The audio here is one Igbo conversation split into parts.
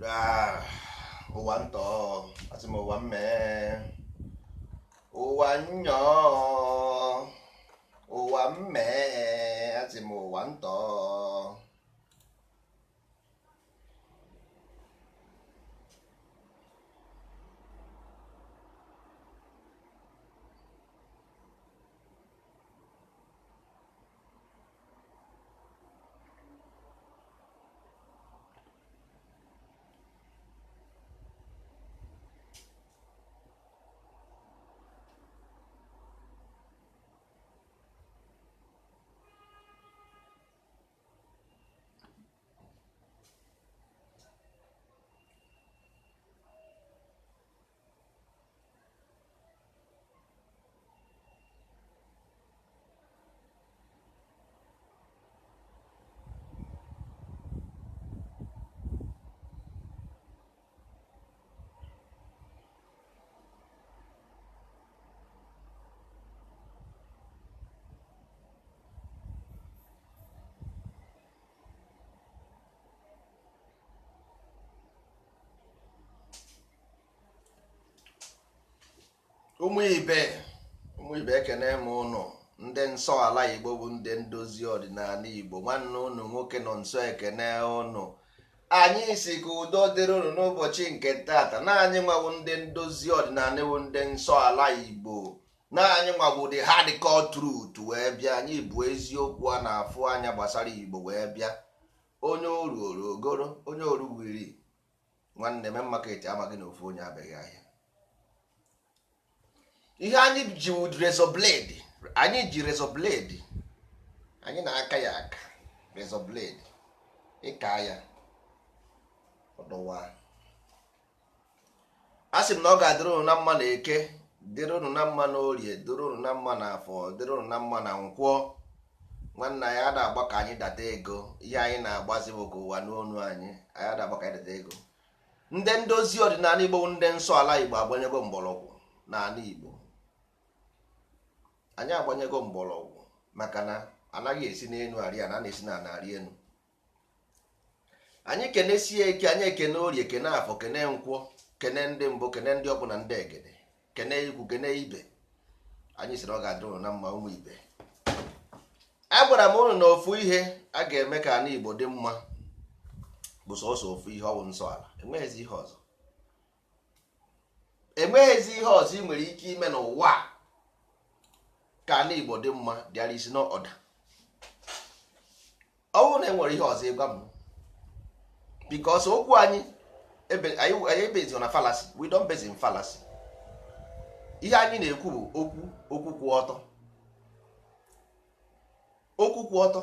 Ah, ụwa ntọ, asị m ụwa mmee, ụwa nyọọ, ụwa mmee, asị m ụwa ntọ. Ụmụ ibe, ụmụ ibe, ekene m ụnụ. Ndị nsọ ala Igbo bụ ndị ndozi ọdịnala Igbo. Nwanne ụnụ nwoke nọ nso ekene ụnụ. Anyị si ka udo dịrị ụnụ n'ụbọchị nke tata. Na anyị nwawo ndị ndozi ọdịnala bụ ndị nsọ ala Igbo, na anyị nwawo the hardcore truth wee bịa. Anyị bụ eziokwu a na-afụ anya gbasara Igbo wee bịa. Onye oru oru ogoro, onye oru wiri nwanne m market amaghị na ofu onye abịaghị ahịa. Ihe anyị ji razor blade, anyị ji razor blade, anyị na-aka ya aka. Razor blade, ịka ya ọdọwa. A sị m na ọ ga-adịrị unu na mma na Eke, dịrị unu na mma na Orie, dịrị unu na mma na Afọ, dịrị unu na mma na Nkwọ. Nwanne anyị ada agba ka anyị data ego. Ihe anyị na-agbazi bụ ka ụwa n'onu anyị. Anyị ada agba ka anyị data ego. Ndị ndozi ọdịnala Igbo, ndị nsọ ala Igbo, agbanyego mgbọrọgwụ n'ala Igbo. Anyị agbanyego mgbọrọgwụ maka na anaghị esi n'elu arị ana, a na-esi na arị elu. Anyị kenesie Eke, anyị ekene Orie, kene Afọ, kene Nkwọ, kene ndị mbụ, kene ndị ọkpụ na ndị egede, kene ikwu, kene ibe. Anyị sịrị ọ ga-adịrị ụnụ na mma. Ụmụ ibe, agwara m ụnụ na ofu ihe a ga-eme ka ala Igbo dị mma bụ sọsọ ofu ihe, ọ bụ nsọ ala. Enweghịzi ihe ọzọ, enweghịzi ihe ọzọ ị nwere ike ime n'ụwa ka ala Igbo dị mma. There is no other. Ọ bụrụ na e nwere ihe ọzọ, ịgwa m, because okwu anyị anyị base na fallacy. We don't base in fallacy. Ihe anyị na-ekwu bụ okwu, okwu kwụ ọtọ, okwu kwụ ọtọ.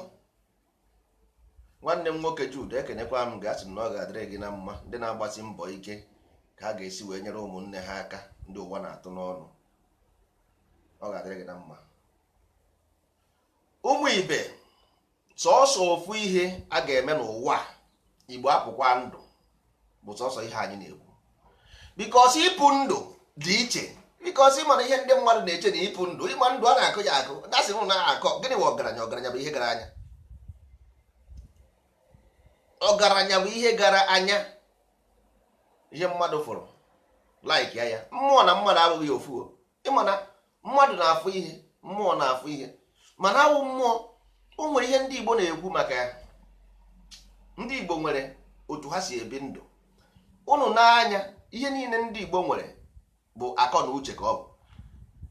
Nwanne m nwoke Jude, ekenekwa m gị. Asị m na ọ ga-adịrị gị na mma. Ndị na-agbasi mbọ ike ka a ga-esi wee nyere ụmụnne ha aka, ndị ụwa na-atụ n'ọnụ, ọ ga-adịrị gị na mma. Ụmụ ibe, sọọsọ ofu ihe a ga-eme n'ụwa, Igbo apụkwa ndụ, bụ sọsọ ihe anyị na-ekwu, because ịpụ ndụ dị iche. Because ịma na ihe ndị mmadụ na-eche na ịpụ ndụ, ịma ndụ a na-akụ ya akụ, dasị m na-akọ gịnị bụ ọgaranya? Ọgaranya bụ ihe gara anya. Ọgaranya bụ ihe gara anya, ihe mmadụ fụrụ like ya. Ya mmụọ na mmadụ abụghị ofu o. Ịma na mmadụ na-afụ ihe, mmụọ na-afụ ihe, mana awụ mmụọ. O nwere ihe ndị Igbo na-ekwu maka ya. Ndị Igbo nwere otu ha si ebi ndụ. Unu n'anya, ihe niile ndị Igbo nwere bụ akọ na uche ka ọ bụ.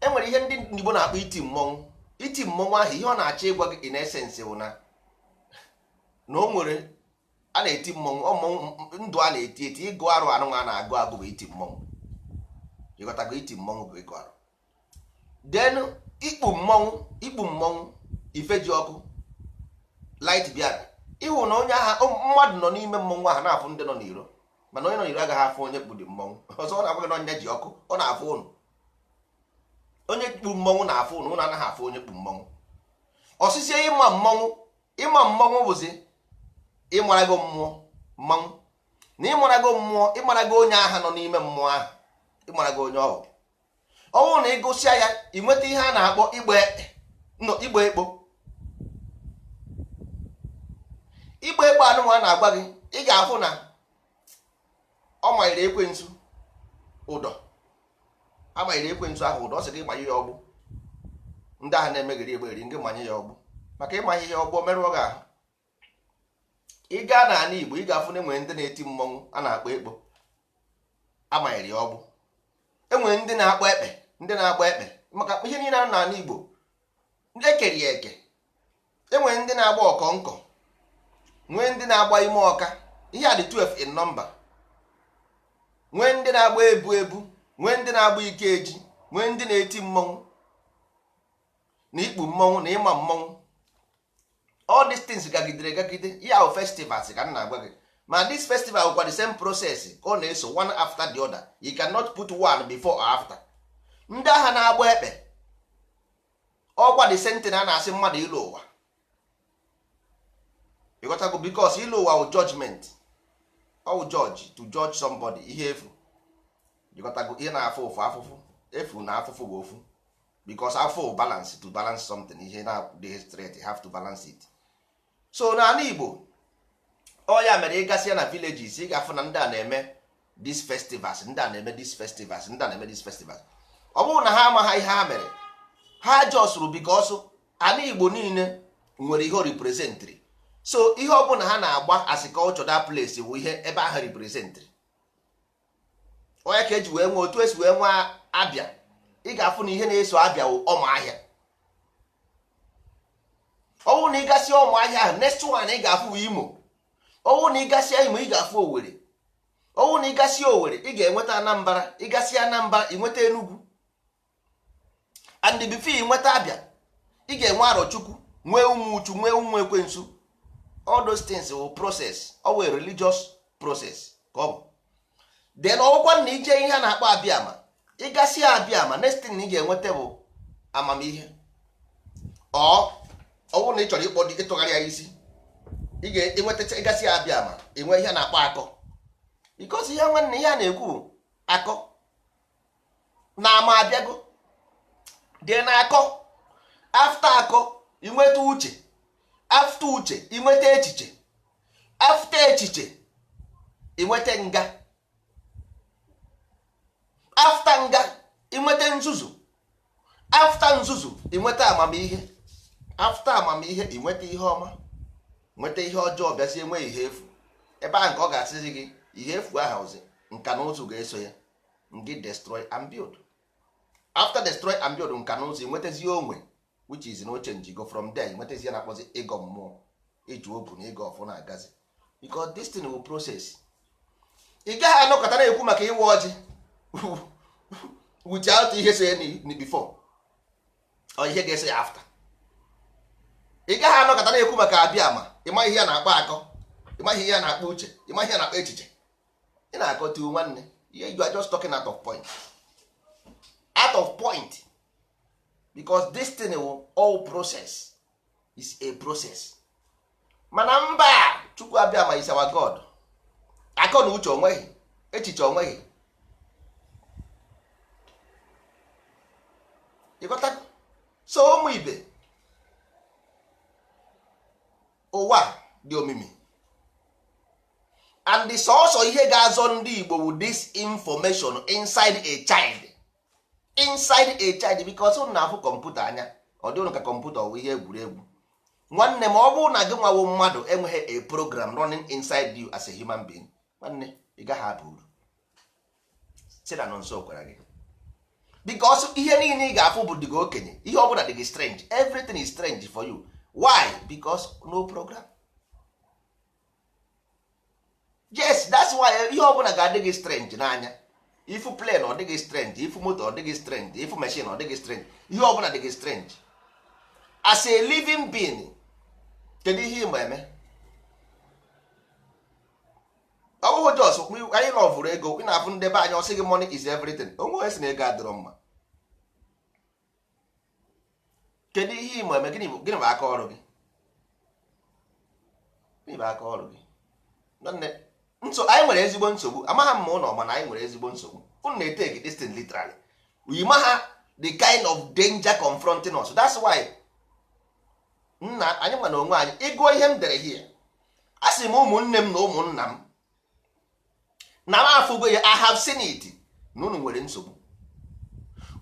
E nwere ihe ndị Igbo na-akpọ iti mmọnwụ. Iti mmọnwụ ahụ, ihe ọ na-achọ ịgwa gị in essence bụ na o nwere a na-eti mmọnwụ, mmọnwụ ndụ a na-eti eti, ịgụ arụ anụ a na-agụ agụ bụ iti mmọnwụ. Ịghọtago? Iti mmọnwụ bụ ịgụ arụ. Then ikpu mmọnwụ, ikpu mmọnwụ, ife ji ọkụ light bịara ịhụ na onye agha mmadụ nọ n'ime mmọnwụ ahụ na-afụ ndị nọ n'iro, mana onye nọ n'iro agaghị afụ onye kpudi mmọnwụ ọzọ. Ọ na-agwa gị na onye ji ọkụ ọ na-afụ ụnụ. Onye kpu mmọnwụ na-afụ ụnụ, ụnụ anaghị afụ onye kpu mmọnwụ. Ọsịsị ịma mmọnwụ, ịma mmọnwụ bụzi ịmarago mmụọ mmanwụ, na ịmarago mmụọ, ịmarago onye agha nọ n'ime mmụọ ahụ, ịmarago onye ọhụ. Ọ bụrụ na ị gụsịa ya, ị nweta ihe a na-akpọ igba ekpo. Igba ekpo anụnwa a na-agwa gị, ị ga-afụ na Ọ manyere ekwensu ụdọ, amanyere ekwensu ahụ ụdọ. Ọ sị gị manye ya ọgbụ. Ndị ahụ na-emegheri emegheri, ngị manye ya ọgbụ, maka ịmanye ya ọgbụ, merụọ gị ahụ. Ị gaa n'ala Igbo, ị ga-afụ na enwere ndị na-eti mmọnwụ a na-akpọ ekpo, amanyere ya ọgbụ. Enwere ndị na-akpọ ekpe, ndị na-agba ekpe, maka ihe niile a n'ala Igbo ekeri ya eke. Enwere ndị na-agba ọkọnkọ, nwee ndị na-agba ime ọka, ihe a dị 12 in number. Nwee ndị na-agba ebu ebu, nwee ndị na-agba ike eji, nwee ndị na-eti mmọnwụ na ikpu mmọnwụ na ịma mmọnwụ. All these things gagidere gagide ya ahụ, festivals ka m na-agwa gị. Ma this festival bụkwa the same process ka ọ na-eso, one after the other. You cannot put one before or after. Ndị agha na-agba ekpe, ọkwa the same thing a na-asị mmadụ ịlụ ụwa. Ịghọtago? Because ịlụ ụwa wụ judgment, ọ judge, to judge somebody, ihe efu. Ịghọtago? Ihe na-afụ ụfụ, afụfụ efu na afụfụ bụ ofu, because afụ balance, to balance something. Ihe na-adịghị straight, you have to balance it. So n'ala Igbo, ọ ya mere ịgasịa na villages, ị ga-afụ na ndị a na-eme these festivals, ndị a na-eme these festivals, ndị a na-eme these festivals. Ọ bụrụ na ha amaghị ihe ha mere, ha jọsụrụ, because ala Igbo niile nwere ihe o representịrị. So ihe ọ bụla ha na-agba as culture, that place bụ ihe ebe ahụ representịrị. Onye ka eji wee nwee otu esi wee nwee Abịa, ị ga-afụ na ihe na-eso Abịa wụ ọma ahịa. Ọ bụrụ na ị gasịa ọma ahịa ahụ, next one ị ga-afụ bụ Imo. Ọ bụrụ na ị gasịa Imo, ị ga-afụ Owerri. Ọ bụrụ na ị gasịa Owerri, ị ga-enweta Anambra. Ị gasịa Anambra, ị nweta Enugu. And before ị nweta Abịa, ị ga-enwe Arọchukwu, nwee ụmụ uchu, nwee ụmụ ekwensu. All those things will process, ọ wụ religious process ka ọ bụ. Then ọgwụkwa na ije ihe a na-akpọ Abịama, ịgasịa Abịama, next thing ị ga-enweta bụ amamihe. Ọ bụrụ na ị chọrọ ịkpọ ịtụgharị ya isi, ị ga-enweta. Ịgasị Abịama, enwe ihe a na-akpọ akọ, because ihe nwanne ihe a na-ekwu bụ akọ na ama abịago dị na akọ. After akọ, inweta uche. After uche, inweta echiche. After echiche, inweta nga. After nga, inweta nzuzu. After nzuzu, inweta amamihe. After amamihe, inweta ihe ọma, nweta ihe ọjọọ, bịazie nwee ihe efu. Ebe ahụ nke ọ ga-asịzi gị ihe efu ahụ ozi nka na ụzụ ga-eso ya, ngị destroy and build. After destroy and build, nka na ụzụ, nwetazie onwe, which is no change. Go from there, nwetazie na-akpọzi ịgọ mmụọ, ịjụ ogu na ịgọ ọfụ na-agazi, because this thing will process. Ị gaghị anọkọta na-ekwu maka ịwa ọjị without ihe so ya before or ihe ga-eso ya after. Ị gaghị anọkọta na-ekwu maka abịa ama, ịma ihe a na-akpọ akọ, ịma ihe a na-akpọ uche, ịma ihe a na-akpọ echiche. Ị na-akọtu nwanne, you are just talking out of point, out of point, because this thing will all process, is a process. Mana mba, Chukwu abịa ma is our God. Akọ na uche onweghị, echiche onweghị. Ịghọta? So ụmụ ibe, ụwa dị omimi, and the sọsọ ihe ga-azọ ndị Igbo with this information inside a child, inside a child, because unu na-afụ kọmputa anya, ọ dị unu ka kọmputa ọ bụ ihe egwuregwu. Nwanne m, ọ bụrụ na gị nwawo mmadụ enweghị a program running inside you as a human being, nwanne, ị gaghị aba uru. Si na nọ nso gwara gị, because ihe niile ị ga-afụ bụ dị gị okenye, ihe ọ bụla dị gị strange. Everything is strange for you. Why? Because no program. Yes, that's why ihe ọ bụla ga-adị gị strange n'anya. Ifu plane, ọ dịghị strange. Ifu moto, ọ dịghị strange. Ifu machine, ọ dịghị strange. Ihe ọ bụla dị gị strange as a living being. Kedu ihe ịma eme? Ọ bụghị jos anyị lọvụrụ ego. Ị na-afụ ndị be anyị, ọ sị gị money is everything. Onwe onye sị na ego adịrọ mma. Kedu ihe ịma eme? Gịnị bụ aka ọrụ gị? Gịnị bụ aka ọrụ gị? Nwanne, nso anyị nwere ezigbo nsogbu. Amaghị m ma ụlọ, mana anyị nwere ezigbo nsogbu. Unu na-etake this thing literally. We ma ha the kind of danger confronting us. That's why nna anyị nwa na onwe anyị, ịgụọ ihe m dere here, a sị m ụmụnne m na ụmụnna m Na m afụgo ya, I have seen it. Na unu nwere nsogbu,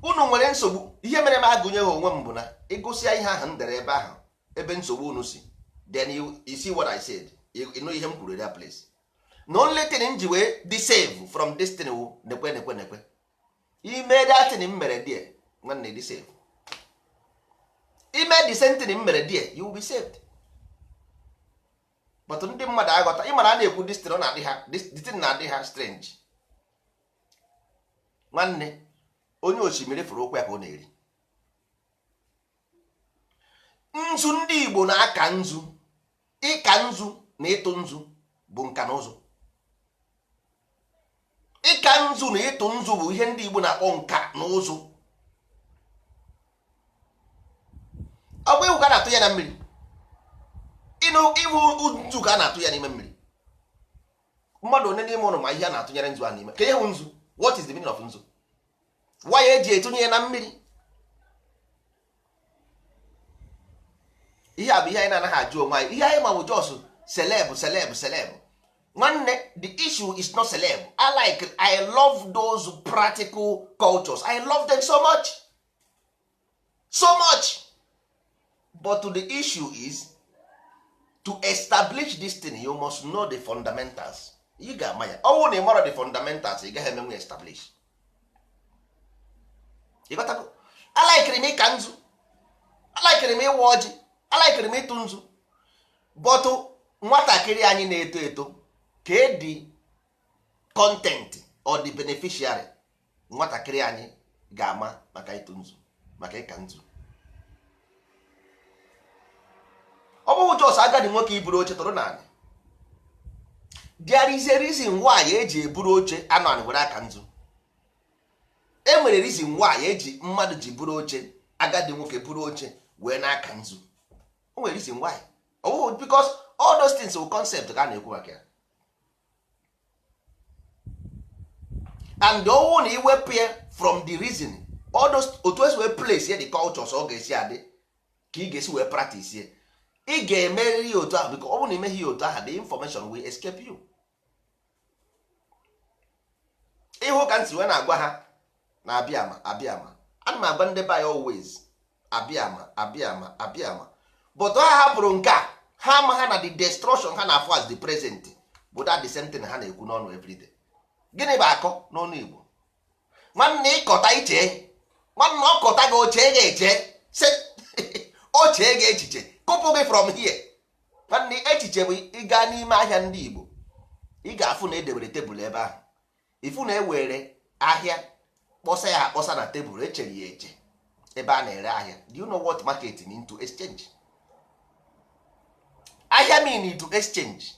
unu nwere nsogbu. Ihe mere m agụnye ha onwe m bụ na ịgụsịa ihe ahụ m dere ebe ahụ, ebe nsogbu unu si, then you see what I said. You know ihe m kwuru that place. Na only thing m ji wee dị save from this thing wụ nekwe nekwe nekwe ime that thing m mere there. Nwanne, dị save. Ime the same thing m mere there, you will be saved. But ndị mmadụ aghọta. Ịmara a na-ekwu this thing, ọ na-adị ha, this thing na-adị ha strange. Nwanne, onye osimiri fụrụ ụkwụ ya ka ọ na-eri nzu. Ndị Igbo na-aka nzu. Ịka nzu na ịtụ nzu bụ nka na ụzụ. Ịka nzu na ịtụ nzu bụ ihe ndị Igbo na-akpọ nka na ụzụ. Ọ bụ iwu ka a na-atụ ya na mmiri. Ịnụ iwu nzu ka a na-atụ ya n'ime mmiri. Mmadụ one n'ime ụnụ ma ihe a na-atụnyere nzu a n'ime ka ihe hụ nzu? What is the meaning of nzu? Why eji etinye ya na mmiri? Ihe a bụ ihe anyị na-anaghị ajụ onwe anyị. Ihe anyị ma bụ just celeb, celeb, celeb. Nwanne, the issue is not celeb. I like, I love those practical cultures. I love them so much, so much. But the issue is to establish this thing, you must know the fundamentals. Ị ga-ama ya. Ọ bụrụ na ị mara the fundamentals, ị gaghị emenwe establish. Ịghọtago? Alaikiri m ịka nzu, alaikiri m ịwa ọjị, alaikiri m ịtụ nzu. But nwatakịrị anyị na-eto eto, ka edi content or the beneficiary nwatakịrị anyị ga-ama maka ịtụ nzu, maka ịka nzu? Ọ bụghị jos agadi nwoke iburu oche tụrụ naanị. There is a reason why eji eburu oche anọ anị were aka nzu. E nwere reason why eji mmadụ ji buru oche, agadi nwoke buru oche wee n'aka nzu. O nwere reason why. Ọ bụghị because all those things wụ concept ka a na-ekwu maka ya. And ọwụ na iwepụ ya from the reason, all those otu esi wee place ya, the cultures ọ ga-esi adị ka ị ga-esi wee practice ya, ị ga-emerịrị ya otu ahụ, because ọ bụrụ na imeghị ya otu ahụ, the information will escape you. Ịhụ ka ntị wee na-agwa ha na abịama abịama. Ana m agwa ndị be anyị always, abịama abịama abịama. But ha hapụrụ nke a, ha ama ha na the destruction ha na-afụ as the present bụ that the same thing ha na-ekwu n'ọnụ everyday. Gịnị bụ akọ n'ọnụ Igbo? Nwanne, ịkọta iche, nwanne, ọkọta gị, ochie gị eche, ochie gị echiche, kụpụ gị from here. Nwanne, echiche bụ ịga n'ime ahịa ndị Igbo, ị ga-afụ na edebere tebụl ebe ahụ. Ịfụ na ewere ahịa kpọsa ya akpọsa na tebụl, echere ya eche ebe a na-ere ahịa. Do you know what market mean? To exchange. Ahịa mean to exchange.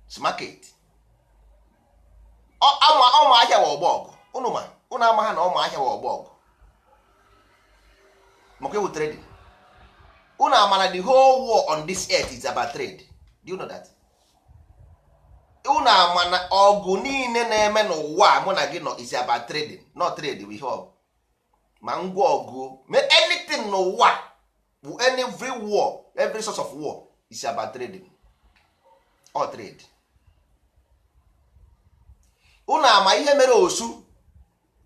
It's market. Ọma ahịa wa ọgbọ ọgụ. Ụnụ ma ụnụ ama ha na ọma ahịa wa ọgbọ ọgụ maka ewu trading. Ụnụ ama na the whole war on this earth is about trade. Do you know that? Ụnụ ama na ọgụ niile na-eme n'ụwa mụ na gị nọ is about trading. Not trade bụ ihe ọgụ ma ngwa ọgụ anything n'ụwa bụ every war, every source of war is about trading or trade. Ụnụ ama ihe mere osu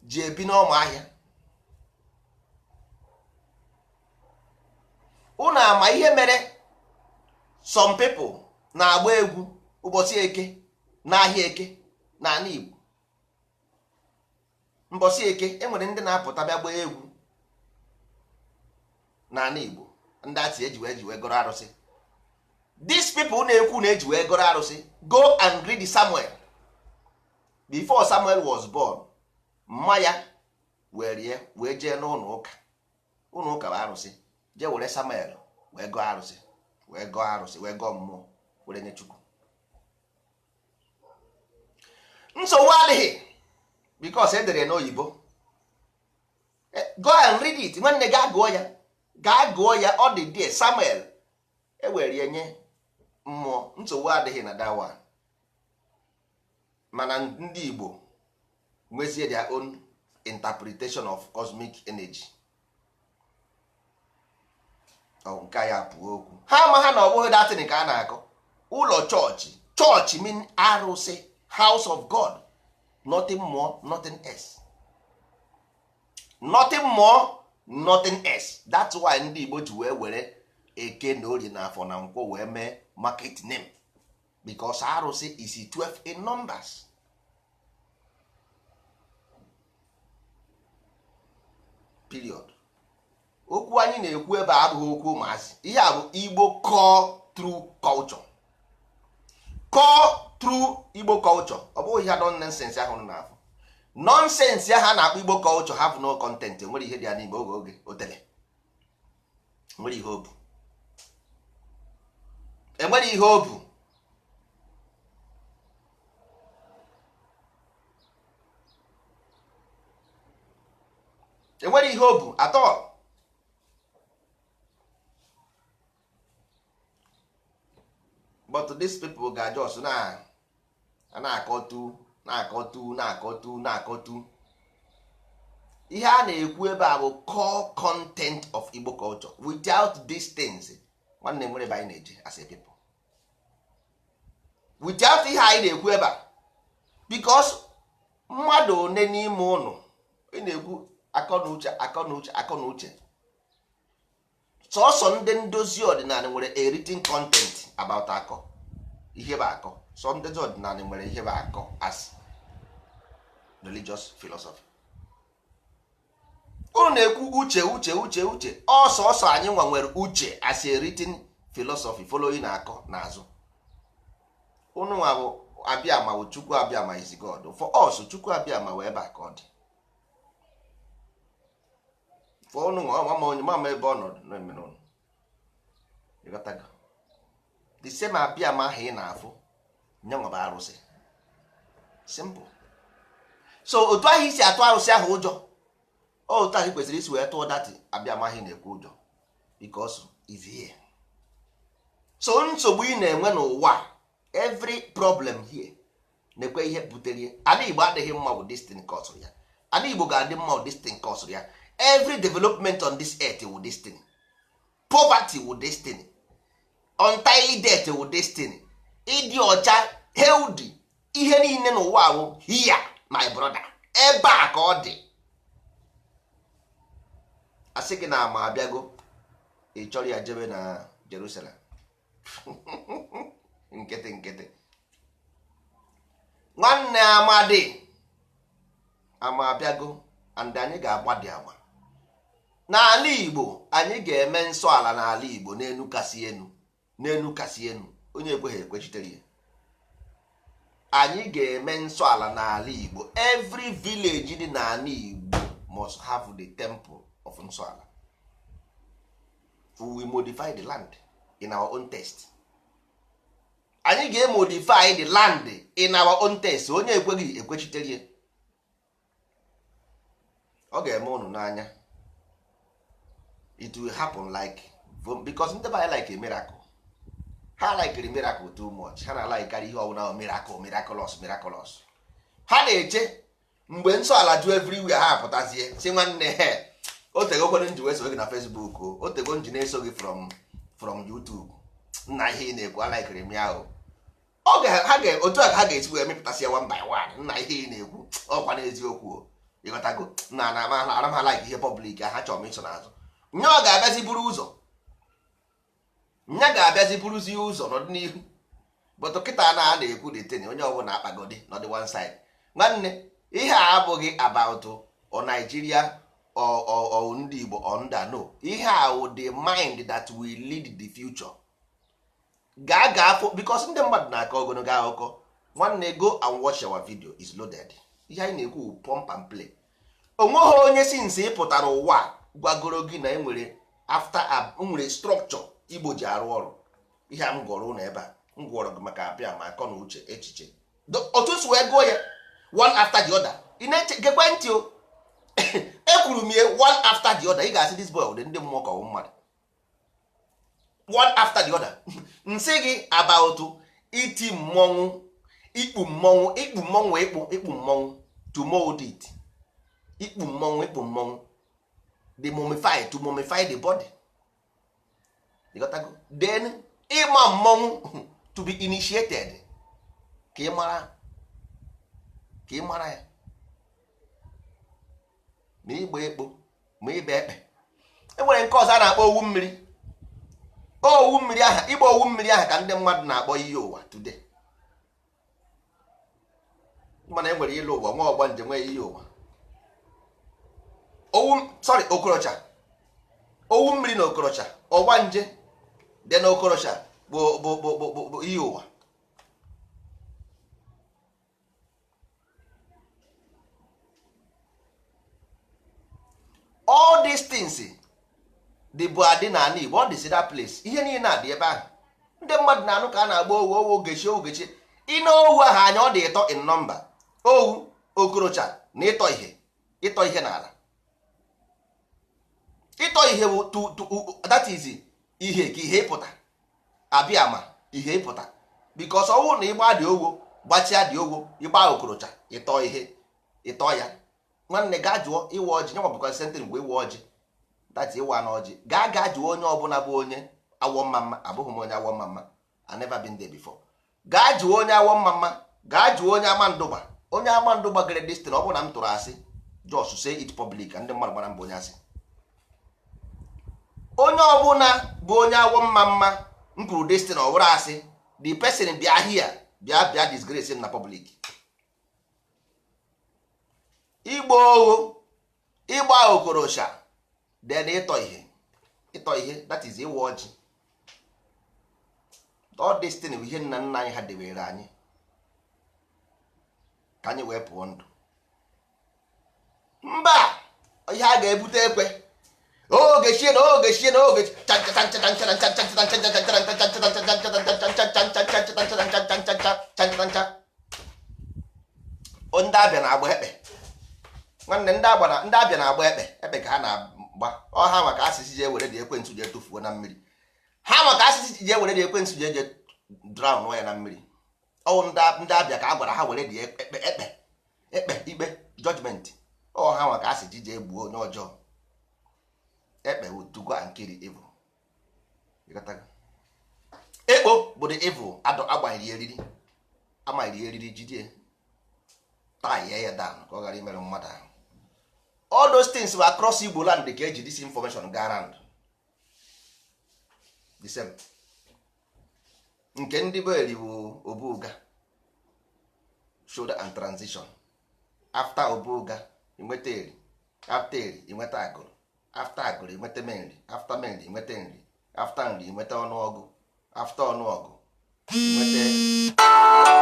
ji ebi n'ọma ahịa. Ụnụ ama ihe mere some people na-agba egwu ụbọchị eke n'ahịa eke n'ala Igbo. Mbọchị eke enwere ndị na-apụta bịa gbaa egwu n'ala Igbo, ndị atị eji wee ji wee gọrọ arụsị. These people na-ekwu na eji wee gọrọ arụsị, go and read Samuel. Before Samuel was born, mma ya were ya wee jee n'ụlọ ụka. Ụlọ ụka bụ arụsị. Jee were Samuel wee gọọ arụsị, wee gọọ arụsị, wee gọọ mmụọ, were nye Chukwu. Nsogbu adịghị because e dere n'oyibo. Go and read it. Nwanne, gaa gụọ ya, gaa gụọ ya. Ọ dị there. Samuel ewere ya nye mmụọ. Nsogbu adịghị na that one. Mana ndị Igbo nwezie their own interpretation of cosmic energy. Nke ya pụọ okwu ha ama ha na ọ bụghị datin ka a na-akọ. Ụlọ chọọchị, Church mean arụsị, house of God. Nothing more, nothing else. Nothing more, nothing else. That's why ndị Igbo ji wee were eke na orie na afọ na nkwọ wee mee market name, because arụsị is 12 in numbers. Period. Okwu anyị na-ekwu ebe a abụghị okwu ụmụazị. Ihe a bụ Igbo core true culture, core true Igbo culture. Ọ bụghị ihe nonsense ahụ na-afụ, nonsense ahụ a na-akpọ Igbo culture have no content. Enwere ihe dị ya n'ime oge oge otele, enwere ihe obu, enwere ihe obu. Enwere ihe obu at all. But these people ga-just na na-akọtu na-akọtu na-akọtu na-akọtu. Ihe a na-ekwu ebe a bụ core content of Igbo culture. Without these things, nwanne, nwere ebe anyị na-eje as a people without ihe anyị na-ekwu ebe a? Because mmadụ one n'ime ụnụ ị na-ekwu akọ na uche, akọ na uche, akọ na uche, sọsọ ndị ndozi ọdịnala nwere a written content about akọ, ihe bụ akọ. Sọ ndozi ọdịnala nwere ihe bụ akọ as religious philosophy. Unu na-ekwu uche, uche, uche, uche. Ọsọsọ anyị nwa nwere uche as a written philosophy following akọ n'azụ. Unu nwa bụ abịama bụ Chukwu abịama is God for us. Chukwu abịama wee ebe a ka ọ dị for unu nwa. Mama onye mama ebe ọ nọ na-emere unu. Ịghọtago? The same abịama ahụ ị na-afụ nyanwa bụ arụsị. Simple. So otu ahụ isi atụ arụsị ahụ ụjọ, otu ahụ kwesịrị isi wee tụọ that abịama ahụ na-ekwu ụjọ, because is here. So nsogbu ị na-enwe n'ụwa, every problem here, na-ekwe ihe butere ya. Ala Igbo adịghị mma bụ this thing cause ya. Ala Igbo ga-adị mma bụ this thing cause ya. Every development on this earth wụ this thing. Poverty wụ this thing. Untimely death wụ this thing. Ịdị ọcha, healthy, ihe niile n'ụwa wụ here, my brother. Ebe a ka ọ dị. Asị gị na ama abịago, ị chọrọ ya jebe na Jerusalem. Nkịtị nkịtị, nwanne. Amadi ama abịago, and anyị ga-agbadi agba n'ala Igbo. Anyị ga-eme nsọ ala n'ala Igbo n'enu kasị enu, n'enu kasị enu. Onye ekweghị ekwechitere ya. Anyị ga-eme nsọ ala n'ala Igbo. Every village dị n'ala Igbo must have the temple of nsọ ala. We will modify the land in our own taste. Anyị ga-emodify the land in our own taste. Onye ekweghị ekwechitere ya. Ọ ga-eme unu n'anya. It will happen like, because ndị be anyị like a miracle. Ha like miracle too much. Ha na like karị ihe ọbụla miracle, miraculous, miraculous. Ha na-eche mgbe nsọ ala ju everywhere, ha apụtazie si, "Nwanne, he o tego kwere nji wee so gị na Facebook, o tego nji na-eso gị from YouTube. Nna, ihe ị na-ekwu alikiri m ya o." Ọ ga ha ga otu a ka ha ga-esi wee mepụtasị ya one by one. "Nna, ihe ị na-ekwu ọkwa n'eziokwu o. Ịghọtago na na ana m ha like ihe public ha chọrọ m iso n'azụ." Nya ọ ga-abịazi buru ụzọ, nya ga-abịazi buruzie ụzọ n'ọdịnihu. But kịta na a na-ekwu the thing, onye ọbụla akpagodi nọdị one side. Nwanne, ihe a abụghị about o Nigeria or ndị Igbo or nda. No, ihe a wụ the mind that will lead the future. Gaa gaa afọ, because ndị mmadụ na-akọ ogologo akụkọ. Nwanne, go and watch our video, is loaded. Ihe anyị na-ekwu wụ pump and play. Onweghị onye since ị pụtara ụwa gwagoro gị na enwere after nwere structure Igbo ji arụ ọrụ. Ihe a m gwọrọ ụlọ ebe a, m gwọrọ gị maka abịa ma akọ na uche, echiche, otu si wee gụọ ya one after the other. Ị na-eche, gekwe ntị o. Ekwuru m ya one after the other. Ị ga-asị, "This boy dị ndị mmụọ ka ọ bụ mmadụ." One after the other, nsị gị about iti mmọnwụ, ikpu mmọnwụ, ikpu mmọnwụ, ịkpụ, ikpu mmọnwụ, to mold it, ikpu mmọnwụ, ikpu mmọnwụ, the mummify, to mummify the body. You got to go. Then ịma mmọnwụ, to be initiated. Ka ị mara, ka ị mara ya. Ma ịgba ekpo, ma ịgba ekpe. E nwere nke ọzọ a na-akpọ owu mmiri. Owu mmiri aha, ịgba owu mmiri aha ka ndị mmadụ na-akpọ iyi ụwa today. Mana e nwere ilu ụwa, nwa ọgba njem, nwee iyi ụwa. Owu, sorry, okorocha. Owu mmiri na okorocha, ọgba nje dị na okorocha bụ iyi ụwa. All these things dị bụ adị n'ala Igbo. Ọ dịzi that place, ihe niile a dị ebe ahụ. Ndị mmadụ na-anụ ka a na-agba owu, owu ogechi, ogechi. Ịna owu ahụ anya, ọ dị ịtọ in number. Owu, okorocha na ịtọ ihe. Ịtọ ihe n'ala, ịtọ ihe bụ that is ihe ka ihe ịpụta abịa ma ihe ịpụta, because ọwụ na ịgba dị owo, gbachia dị owo, ịgba okorocha, ịtọ ihe, ịtọ ya. Nwanne, gaa jụọ ịwa ọjị nyanwa bụkwa sentin bụ ịwa ọjị, that ịwa na ọjị. Gaa jụọ onye ọbụla bụ onye awọ mma mma. Abụghị m onye awọ mma mma, I never been there before. Gaa jụọ onye awọ mma mma, gaa jụọ onye ama ndụgba. Onye ama ndụgba gere destin. Ọ bụrụ na m tụrụ asị, just say it public ka ndị mmadụ gbara mbụ onye asị. Onye ọbụla bụ onye awọ mma mma m kwuru destin, ọ bụrụ asị, the person bịa here, bịa disgrace m na public. Igba ogho, ịgba okorosha, then ịtọ ihe. Ịtọ ihe, that is ịwa ọjị. All this thing bụ ihe nna nna anyị ha debere anyị ka anyị wee pụọ ndụ. Mba, ihe a ga-ebute ekwe oge chie na oge chie na oge. Ndị abịa na-agba ekpe, nwanne. Ndị abịa na-agba ekpe. Ekpe ka ha na-agba. Ọ ha maka asịsị ji ewere dị ekwentị ji etufuo na mmiri. Ha maka asịsị ji ewere dị ekwentị ji eje drown ya na mmiri. Ọwụ ndị abịa ka a gwara ha were dị ekpe, ekpe, ekpe, ikpe, judgment. Ọ ha maka asị ji jee gbuo onye ọjọọ. Ekpe bụ to go and kill the evil. Ekpo bụ the evil adọ agbanyere eriri, amanyere eriri, jidie, tie ya down ka ọ ghara imerụ mmadụ ahụ. All those things were across Igbo land ka eji this information gaa round the same. Nke ndị be eri bụ obuga, shoulder and transition. After obuga, inweta eri. After eri, inweta agụrụ. After agụrụ, inweta menri. After menri, inweta nri. After nri, inweta ọnụọgụ. After ọnụọgụ, inweta.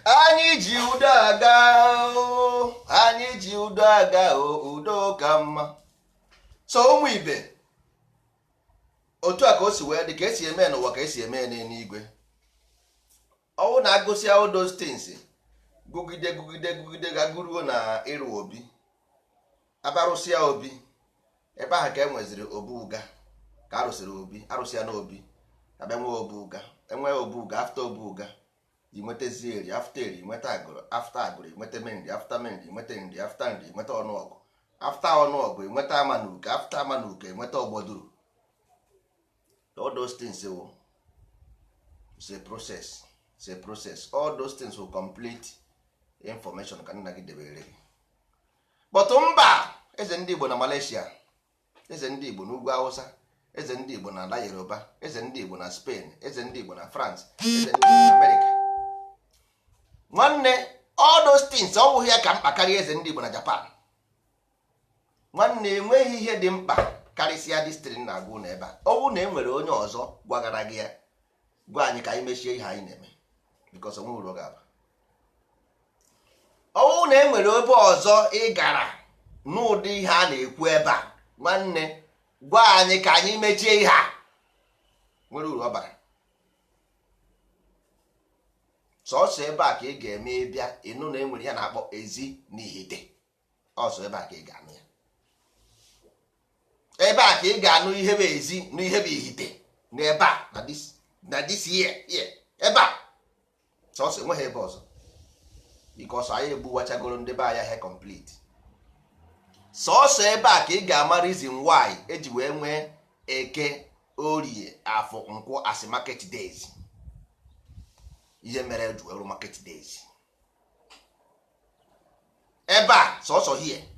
Anyị ji udo aga o, anyị ji udo aga o, udo ka mma. So ụmụ ibe, Otu a ka o si wee dị, ka esi eme n'ụwa ka esi eme n'eluigwe. Ọwụ na agụsị all those things, gụgide gụgide gụgide, gaguruo na ịrụ obi, abarụsịa obi, ebe ahụ ka e nweziri obu ụga. Ka arụsịrị obi, arụsịa na obi, abịa nwee obu ụga, enwee obu ụga. After obu ụga, inwetazie eri. After eri, nweta agụrụ. After agụrụ, inweta menri. After menri, nweta nri. After nri, nweta ọnụọgụ. After ọnụọgụ, enweta amanuke. After amanuke, enweta ọgbọduru. All those things will, it's a process, it's a process. All those things will complete information ka nna gị debere gị. But mba, eze ndị Igbo na Malaysia, eze ndị Igbo n'ugwu Hausa, eze ndị Igbo na ala Yoruba, eze ndị Igbo na Spain, eze ndị Igbo na France, eze ndị Igbo na America, nwanne, all those things ọ bụghị ya ka mkpa karịa eze ndị Igbo na Japan. Nwanne, enweghị ihe dị mkpa karịsịa distrin na-agwụ na ebe a. Ọ bụrụ na e nwere onye ọzọ gwagara gị ya, gwa anyị ka anyị mechie ihe anyị na-eme, because onwe uru ọ ga-aba. Ọ bụrụ na e nwere ebe ọzọ ị gara n'ụdị ihe a na-ekwu ebe a, nwanne, gwa anyị ka anyị mechie ihe a nwere uru ọ bara. Sọsọ ebe a ka ị ga-eme ịbịa ịnụ na enwere ihe a na-akpọ ezi n'ihite. Ọsọ ebe a ka ị ga-anụ ya, ebe a ka ị ga-anụ ihe bụ ezi na ihe bụ ihite, na ebe a na this year here, ebe a sọsọ, enweghị ebe ọzọ, because anyị egbuwachagoro ndị be anyị he complete. Sọsọ ebe a ka ị ga-ama reason why eji wee nwee Eke, Orie, Afọ, Nkwọ as market days. Ihe mere eji wee rụ market days ebe a, sọsọ here,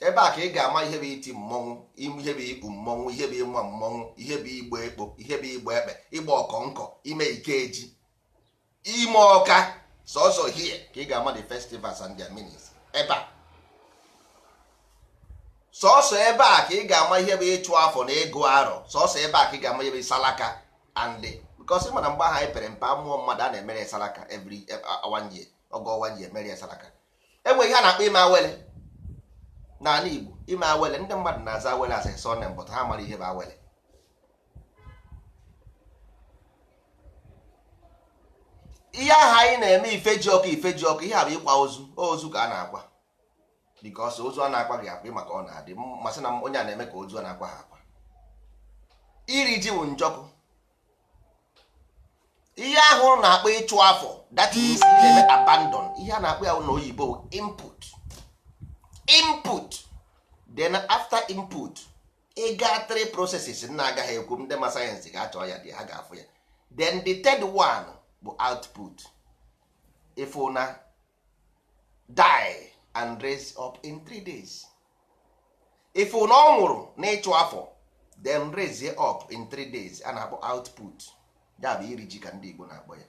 ebe a ka ị ga-ama ihe bụ iti mmọnwụ, ihe bụ ikpu mmọnwụ, ihe bụ ịnwa mmọnwụ, ihe bụ igba ekpo, ihe bụ igba ekpe, ịgba ọkọnkọ, ime ikeji, ime ọka. Sọsọ here ka ị ga-ama the festivals and their meanings. Ebe a, sọsọ ebe a ka ị ga-ama ihe bụ ịchụ afọ na ịgụ arọ. Sọsọ ebe a ka ị ga-ama ihe bụ salaka and because mana mgbe ahụ anyị pere mpe, amụọ mmadụ, a na-emere ya salaka every one year, ọgọ one year mere ya salaka. Enweghị ihe a na-akpọ ime awele n'ala Igbo. Ime awele, ndị mmadụ na-aza awele as a surname, but ha mara ihe bụ awele. Ihe ahụ anyị na-eme, ife ji ọkụ, ife ji ọkụ, ihe a bụ ịkwa ozu. Ozu ka a na-akwa, because ozu a na-akwa gị akwa maka ọ na-adị masị na onye a na-eme ka ozu a na-akwa ha akwa. Iri ji bụ njọkụ. Ihe ahụ na-akpọ ịchụ afọ, that means ị na-eme abandon. Ihe a na-akpọ ya na oyibo input, input. Then after input, ị gaa three processes na agaghị ekwu. Ndị ma sayensị ga-achọ ya dị, ha ga-afụ ya. Then the third one bụ output. If na die and raise up in 3 days, if na ọ nwụrụ n'ịchụ afọ, then raise up in 3 days, a na-akpọ output. Ya bụ iri ji ka ndị Igbo na-akpọ ya.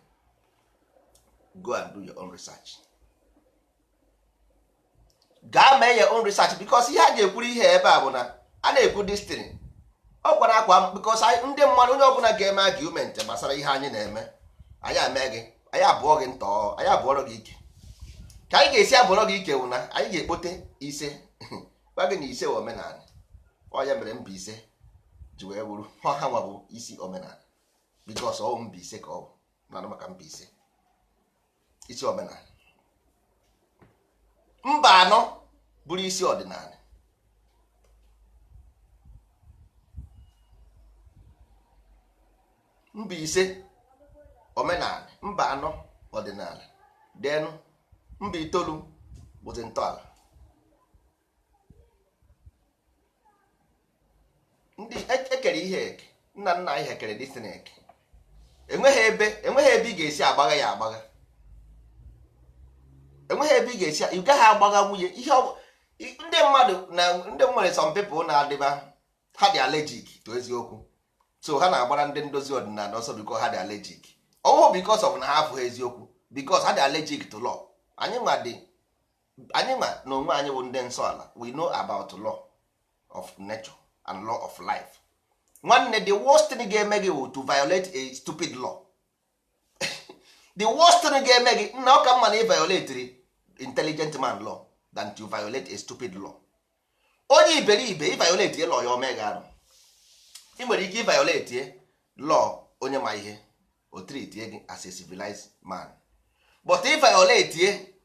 Go and do your own research. Gaa mee your own research, because ihe a ga-ekwuru ihe ebe a bụ na a na-ekwu destiny ọ kwara akwa, because ndị mmadụ, onye ọbụla ga-eme argument gbasara ihe anyị na-eme, anyị ame gị, anyị abụọ gị ntọ, anyị abụọrọ gị ike. Ka anyị ga-esi abụọrọ gị ike wụ na anyị ga-ekpote ise, gwa gị na ise wụ omenala. Ọ ya mere mba ise ji wee bụrụ ha nwa bụ isi omenala, because ọ mba ise ka ọ bụ na maka mba ise isi omenala, mba anọ bụrụ isi ọdịnala. Mba ise omenala, mba anọ ọdịnala, then mba itoolu bụzi ntọala. Ndị ekere ihe eke, nna nna anyị ha kere dịsị eke. Enweghị ebe ị ga-esi agbagha ya agbagha. Enweghị ebe ị ga-esi, ị gaghị agbagha nwunye ihe. Ndị mmadụ na ndị nwere, some people na-adịba, ha dị allergic to eziokwu, so ha na-agbara ndị ndozi ọdịnala ọsọ because ha dị allergic. Ọwụ because of na ha afụghị eziokwu, because ha dị allergic to law. Anyị nwa dị, anyị nwa na onwe anyị bụ ndị nsọ ala. We know about law of nature and law of life. Nwanne, the worst thing ga-eme gị wụ to violate a stupid law. The worst thing ga-eme gị, nna, ọ ka mma na ị violate intelligent man law than to violate a stupid law. Onye iberibe, ị violate law ya, omega arụ. Ị nwere ike violate law onye ma ihe, o treat gị as a civilized man. But ị violate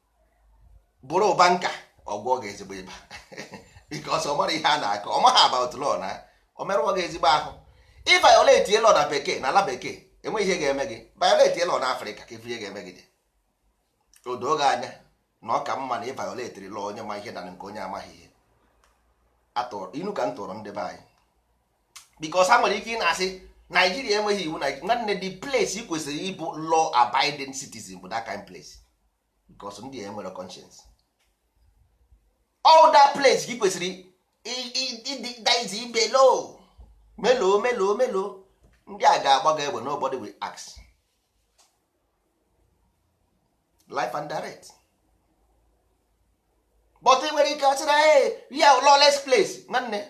bụrụ ụba nka, ọgwọ gị ezigbo ịba, because ọ mara ihe a na-akọ, ọ maghị about law, na o merụọ gị ezigbo ahụ. Ị violate law na bekee, na ala bekee, enweghị ihe ga-eme gị. Violate law na Afrịka, ka ife ihe ga-eme gị dị o doo gị anya na ọ ka mma na ị violate law onye ma ihe na nke onye amaghị ihe. Atụrụ inu ka m tụrụ ndị be anyị, because ha nwere ike ị na-asị Naijiria enweghị iwu. Na nwanne, the place ị kwesịrị ịbụ law abiding citizen bụ that kind place, because ndị a enwere conscience. All that place ka ị kwesịrị ịdị ibe low melo melo melo. Ndị a ga-agba gị egbe, nobody will ask. Life and direct. But ị nwere ike ọsị na, hey, ya lawless place. Nwanne,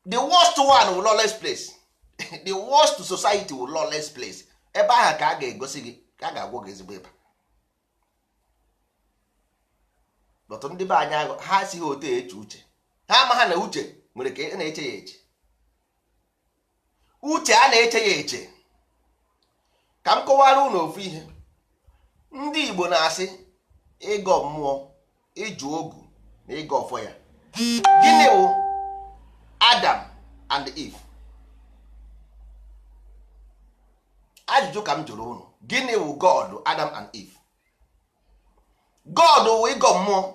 the worst one wụ lawless place. The worst society wụ lawless place. Ebe ahụ ka a ga-egosi gị, ka a ga-agwọ gị ezigbo ịba. But ndị be anyị agụ ha esighị otu eche uche ha ama ha na uche nwere ka a na-eche ya eche. Uche a na-eche ya eche. Ka m kọwara unu ofu ihe. Ndị Igbo na-asị ịgọ mmụọ, ịjụ ogu na ịgọ ọfọ ya. Gịnị wụ Adam and Eve? Ajụjụ ka m jụrụ unu. Gịnị wụ God, Adam and Eve? God wụ ịgọ mmụọ,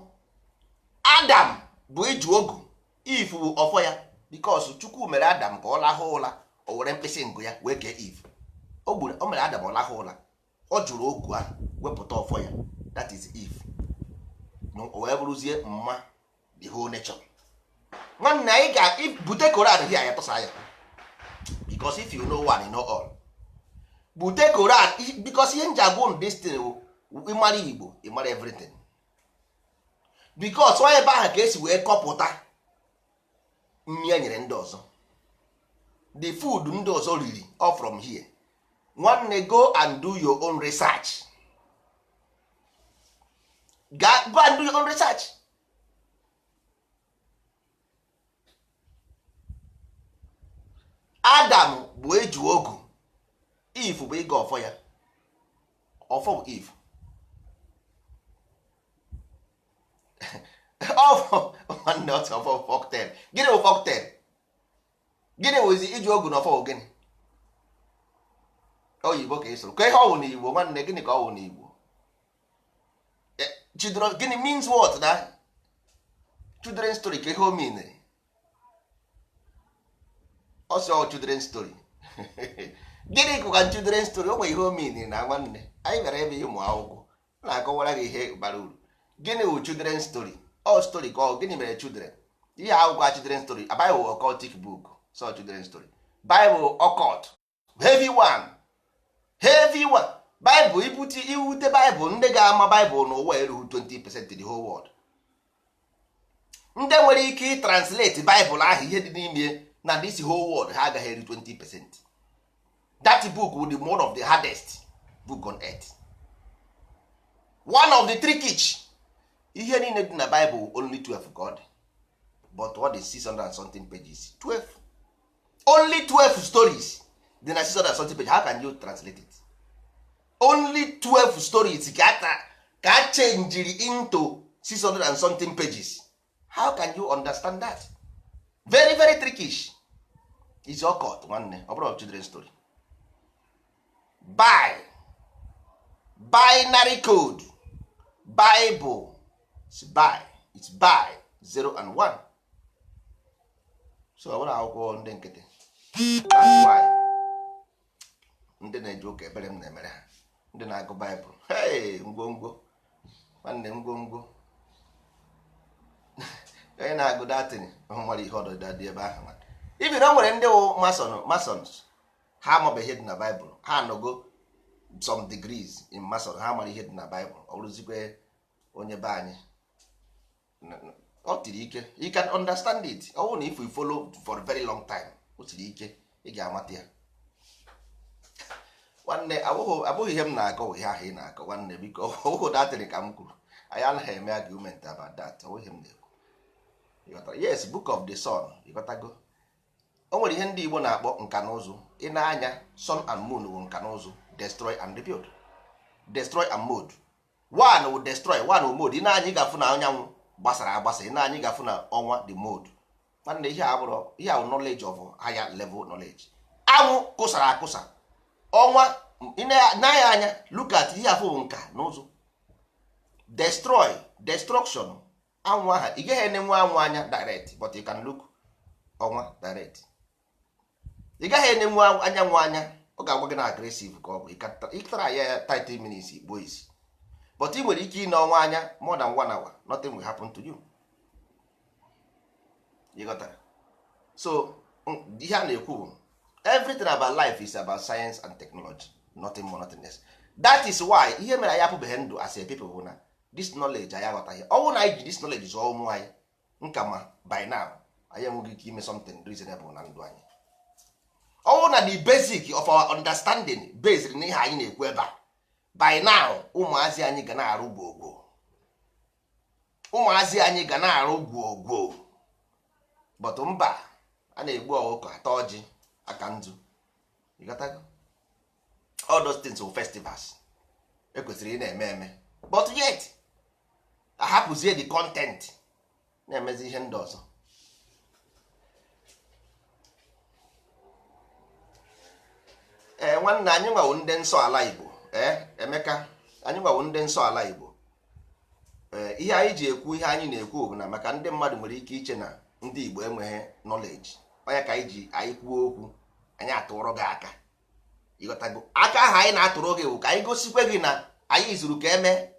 Adam bụ ịjụ ogu, Eve wụ ọfọ ya. Because Chukwu mere Adam ka ọ lahụ ụla, o were mkpịsị ngụ ya wee kee Eve. O gburu, o mere Adam ọ lahụ ụla, ọ jụrụ ogu ahụ, wepụta ọfọ ya, that is Eve. O wee bụrụzie mma the whole nature. Nwanne, anyị ga-bute Koran here, ya tụsa ya, because if you know one, you know all. Bute Koran, because ihe nji agwa unu this thing wụ ịmara Igbo, ịmara everything, because ọ ebe ahụ ka esi wee kọpụta nri e nyere ndị ọzọ, the food ndị ọzọ riri, all from here. Nwanne, go and do your own research. Go and do your own research. Adam bụ eju ogu, Eve bụ ịga ọfọ ya. Ọfọ bụ Eve. Ọfọ, nwanne, ọtụ ọfọ bụ folktale. Gịnị bụ folktale? Gịnị wụzi iju ogu na ọfọ bụ gịnị? Oyibo ka ị sụrụ ka ihe ọ wụ n'Igbo. Nwanne, gịnị ka ọ wụ n'Igbo? Children, gịnị means what na children story? Ka ihe o meanere ọsọ children story. Gịnị kụka children story? O nwere ihe o meanere na nwanne, anyị bịara ebe ịmụ akwụkwọ na-akọwara gị ihe bara uru. Gịnị wụ children story? Ọ story ka ọ gịnị mere children? Ihe akwụkwọ children story, Bible occultic book. So children story, Bible occult, heavy one, heavy one. Bible ibute iwute Bible, ndị ga-ama Bible n'ụwa erughị 20% the whole world. Ndị nwere ike ịtranslate Bible ahụ, ihe dị n'ime na this whole world, ha agaghị eru 20%. That book will be one of the hardest book on earth, one of the trickish. Ihe niile dị na Bible, only 12 ka ọ dị, but what is 600 and something pages? 12, only 12 stories dị na 600 and something pages. How can you translate it? Only 12 stories ka a changiri into 600 and something pages. How can you understand that? Very very trickish. Is occult, nwanne. Ọ bụrụ children story, by binary code Bible is by, it's by 0 and 1. So ọ bụrụ akwụkwọ ndị nkịtị. That's why ndị na-eji ụka, ebere m na-emere ha. Ndị na-agụ Baịbụl, hey, ngwongwo, nwanne, ngwongwo. Onye na-agụ datin nwere ihe ọdịda dị ebe ahụ. Ibi na o nwere ndị wụ mason, masons, ha amabeghị ihe dị na Baịbụl. Ha anọgo some degrees in mason, ha mara ihe dị na Baịbụl. Ọ bụrụzikwe onye be anyị, ọ tiri ike. You can understand it. Ọ bụrụ na if you follow for a very long time, o siri ike, ị ga-amata ya. Nwanne, abụghị ihe m na-akọ bụ ihe ahụ ị na-akọ. Nwanne, biko, ọwụhụ datịrị ka m kwuru. Anyị anaghị eme argument about that. Ọ ihe m na-ekwu. Ịghọtara? Yes, book of the sun. Ịghọtago? O nwere ihe ndị Igbo na-akpọ nka na ụzụ. Ị na-anya sun and moon bụ nka na ụzụ, destroy and rebuild, destroy and mode. One will destroy, one will mode. Ị na-anya, ị ga-afụ na anyanwụ gbasara agbasa. Ị na-anya, ị ga-afụ na ọnwa the mode. Nwanne, ihe a bụrụ ihe ahụ, knowledge of higher level knowledge. Anwụ kụsara akụsa, ọnwa ị na-anya anya, look at ihe afụ bụ nka na ụzụ, destroy, destruction. Anwụ aha ị gaghị enenwe anwụ anya direct, but you can look ọnwa direct. Ị gaghị enenwe anyanwụ anya, ọ ga-agwa gị na aggressive ka ọ bụ. Ịtara ya ya 30 minutes, igbo isi, but ị nwere ike ịne ọnwa anya more than one hour, nothing will happen to you. You ghọtara? So ihe a na-ekwu bụ everything about life is about science and technology, nothing more, nothing less. That is why ihe mere anyị apụbeghị ndụ as a people bụ na this knowledge anyị aghọtaghị. Ọ bụrụ na anyị ji this knowledge zụọ ụmụ anyị nka, ma by now anyị enweghị ike ime something reasonable na ndụ anyị. Ọ bụrụ na the basic of our understanding based n'ihe anyị na-ekwu ebe a, by now ụmụazị anyị ga na-arụ gwogwo, ụmụazị anyị ga na-arụ gwogwo. But mba, a na-egbu ọkụkọ ata ọjị aka nzu. You got that? All those things were festivals ekwesịrị ị na-eme eme, but yet ahapụzie the content, na-emezi ihe ndị ọzọ. Ee, nwanne, anyị nwawo ndị nsọ ala Igbo. Ee, Emeka, anyị nwawo ndị nsọ ala Igbo. Ee, ihe anyị ji ekwu ihe anyị na-ekwu bụ na maka ndị mmadụ nwere ike iche na ndị Igbo enweghị knowledge. Onye ka anyị ji anyị kwuo okwu, anyị atụrụ gị aka. Ịghọtago? Aka ahụ anyị na-atụrụ gị bụ ka anyị gosikwe gị na anyị zuru ka eme.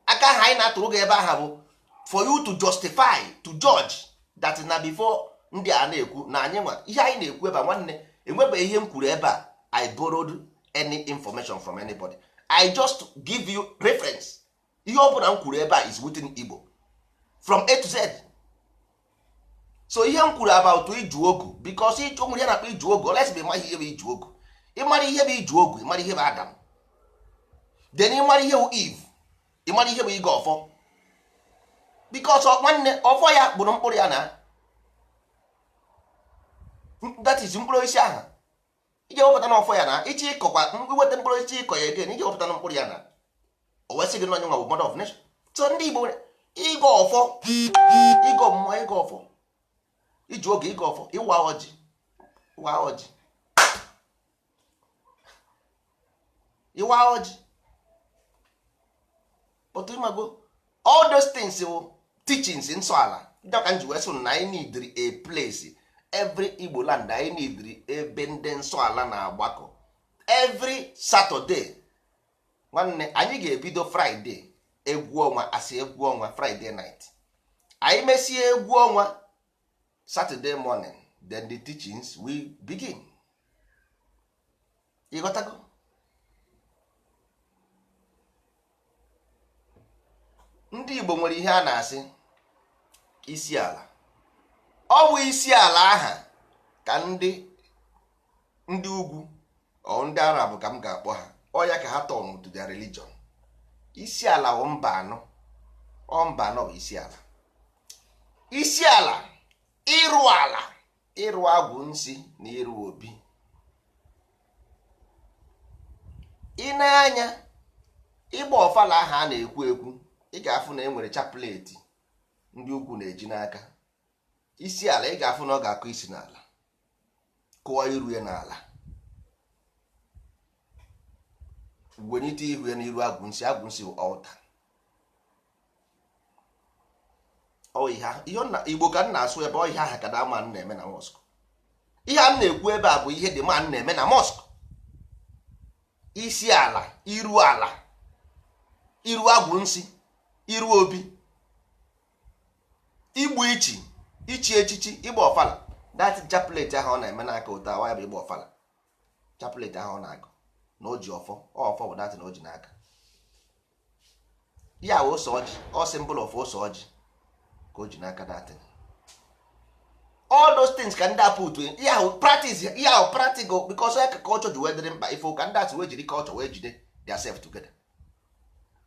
Aka ahụ anyị na-atụrụ gị ebe ahụ bụ for you to justify, to judge that na before ndị a na-ekwu na anyị nwa ihe anyị na-ekwu ebe a. Nwanne, enwebeghị ihe m kwuru ebe a I borrowed any information from anybody. I just give you reference. Ihe ọ bụla m kwuru ebe a is within Igbo from A to Z. So ihe m kwuru about iju ogu, because ịjụ nwere ihe na-akpọ iju ogu, oles bụ ịmaghị ihe bụ iju ogu. Ịmara ihe bụ iju ogu, ịmara ihe bụ Adam, then ịmara ihe bụ Eve, ịmara ihe bụ ịga ọfọ, because nwanne, ọfọ ya gburu mkpụrụ ya na that is mkpụrụ osisi ahụ iji wepụta na ọfọ ya na iche ịkọkwa, iweta mkpụrụ osisi ịkọ ya again, iji wepụta na mkpụrụ ya na o wesị gị na onye nwa bụ mother of nation. So ndị Igbo nwere ịgọ ọfọ, ịgọ mmụọ, ịgọ ọfọ, iji oge ịgọ ọfọ, ịwa ọjị, ịwa ọjị, ịwa ọjị. But ịmago, all those things bụ teachings nsọ ala. Ndị ka m ji wee sị na anyị need a place, every Igbo land anyị need ebe ndị nsọ ala na-agbakọ every Saturday. Nwanne, anyị ga-ebido Friday egwu ọnwa, asị egwu ọnwa Friday night, anyị mesie egwu ọnwa Saturday morning, then the teachings will begin. Ịghọtago? Ndị Igbo nwere ihe a na-asị isi ala. Ọ bụ isi ala aha ka ndị ugwu ọ ndị Arab ka m ga-akpọ ha, ọ ya ka ha turn to their religion. Isi ala bụ mba anọ, ọ mba anọ bụ isi ala. Isi ala, ịrụ ala, ịrụ agwụ nsị na ịrụ obi. Ị na-anya ịgba ọfala ahụ a na-ekwu ekwu, ị ga-afụ na e nwere chaplet ndị ugwu na-eji n'aka. Isi ala, ị ga-afụ na ọ ga-akụ isi n'ala, kụọ iru ya n'ala, wenite ihu ya n'iru agwụ nsị. Agwụ nsị bụ altar. Ọ ihe Igbo ka m na-asụ ebe ọ, ihe ahụ ka da man na-eme na mosque. Ihe a m na-ekwu ebe a bụ ihe the man na-eme na mosque. Isi ala, iru ala, iru agwụ nsị, iru obi, igbu ichi, ichi echichi, ịgba ọfala. That chaplet ahụ ọ na-eme n'aka ụtọ awa ya bụ ịgba ọfala. Chaplet ahụ ọ na-agụ na o ji ọfọ, ọfọ bụ that na o ji n'aka ya wụ ose ọjị, ọ symbol of ose ọjị ka o ji n'aka. That all those things ka ndị a put ihe ahụ practice, ihe ahụ practical, because ya ka culture ji wee dịrị mkpa. Ife ụka ndị asị wee jiri culture wee jide their self together,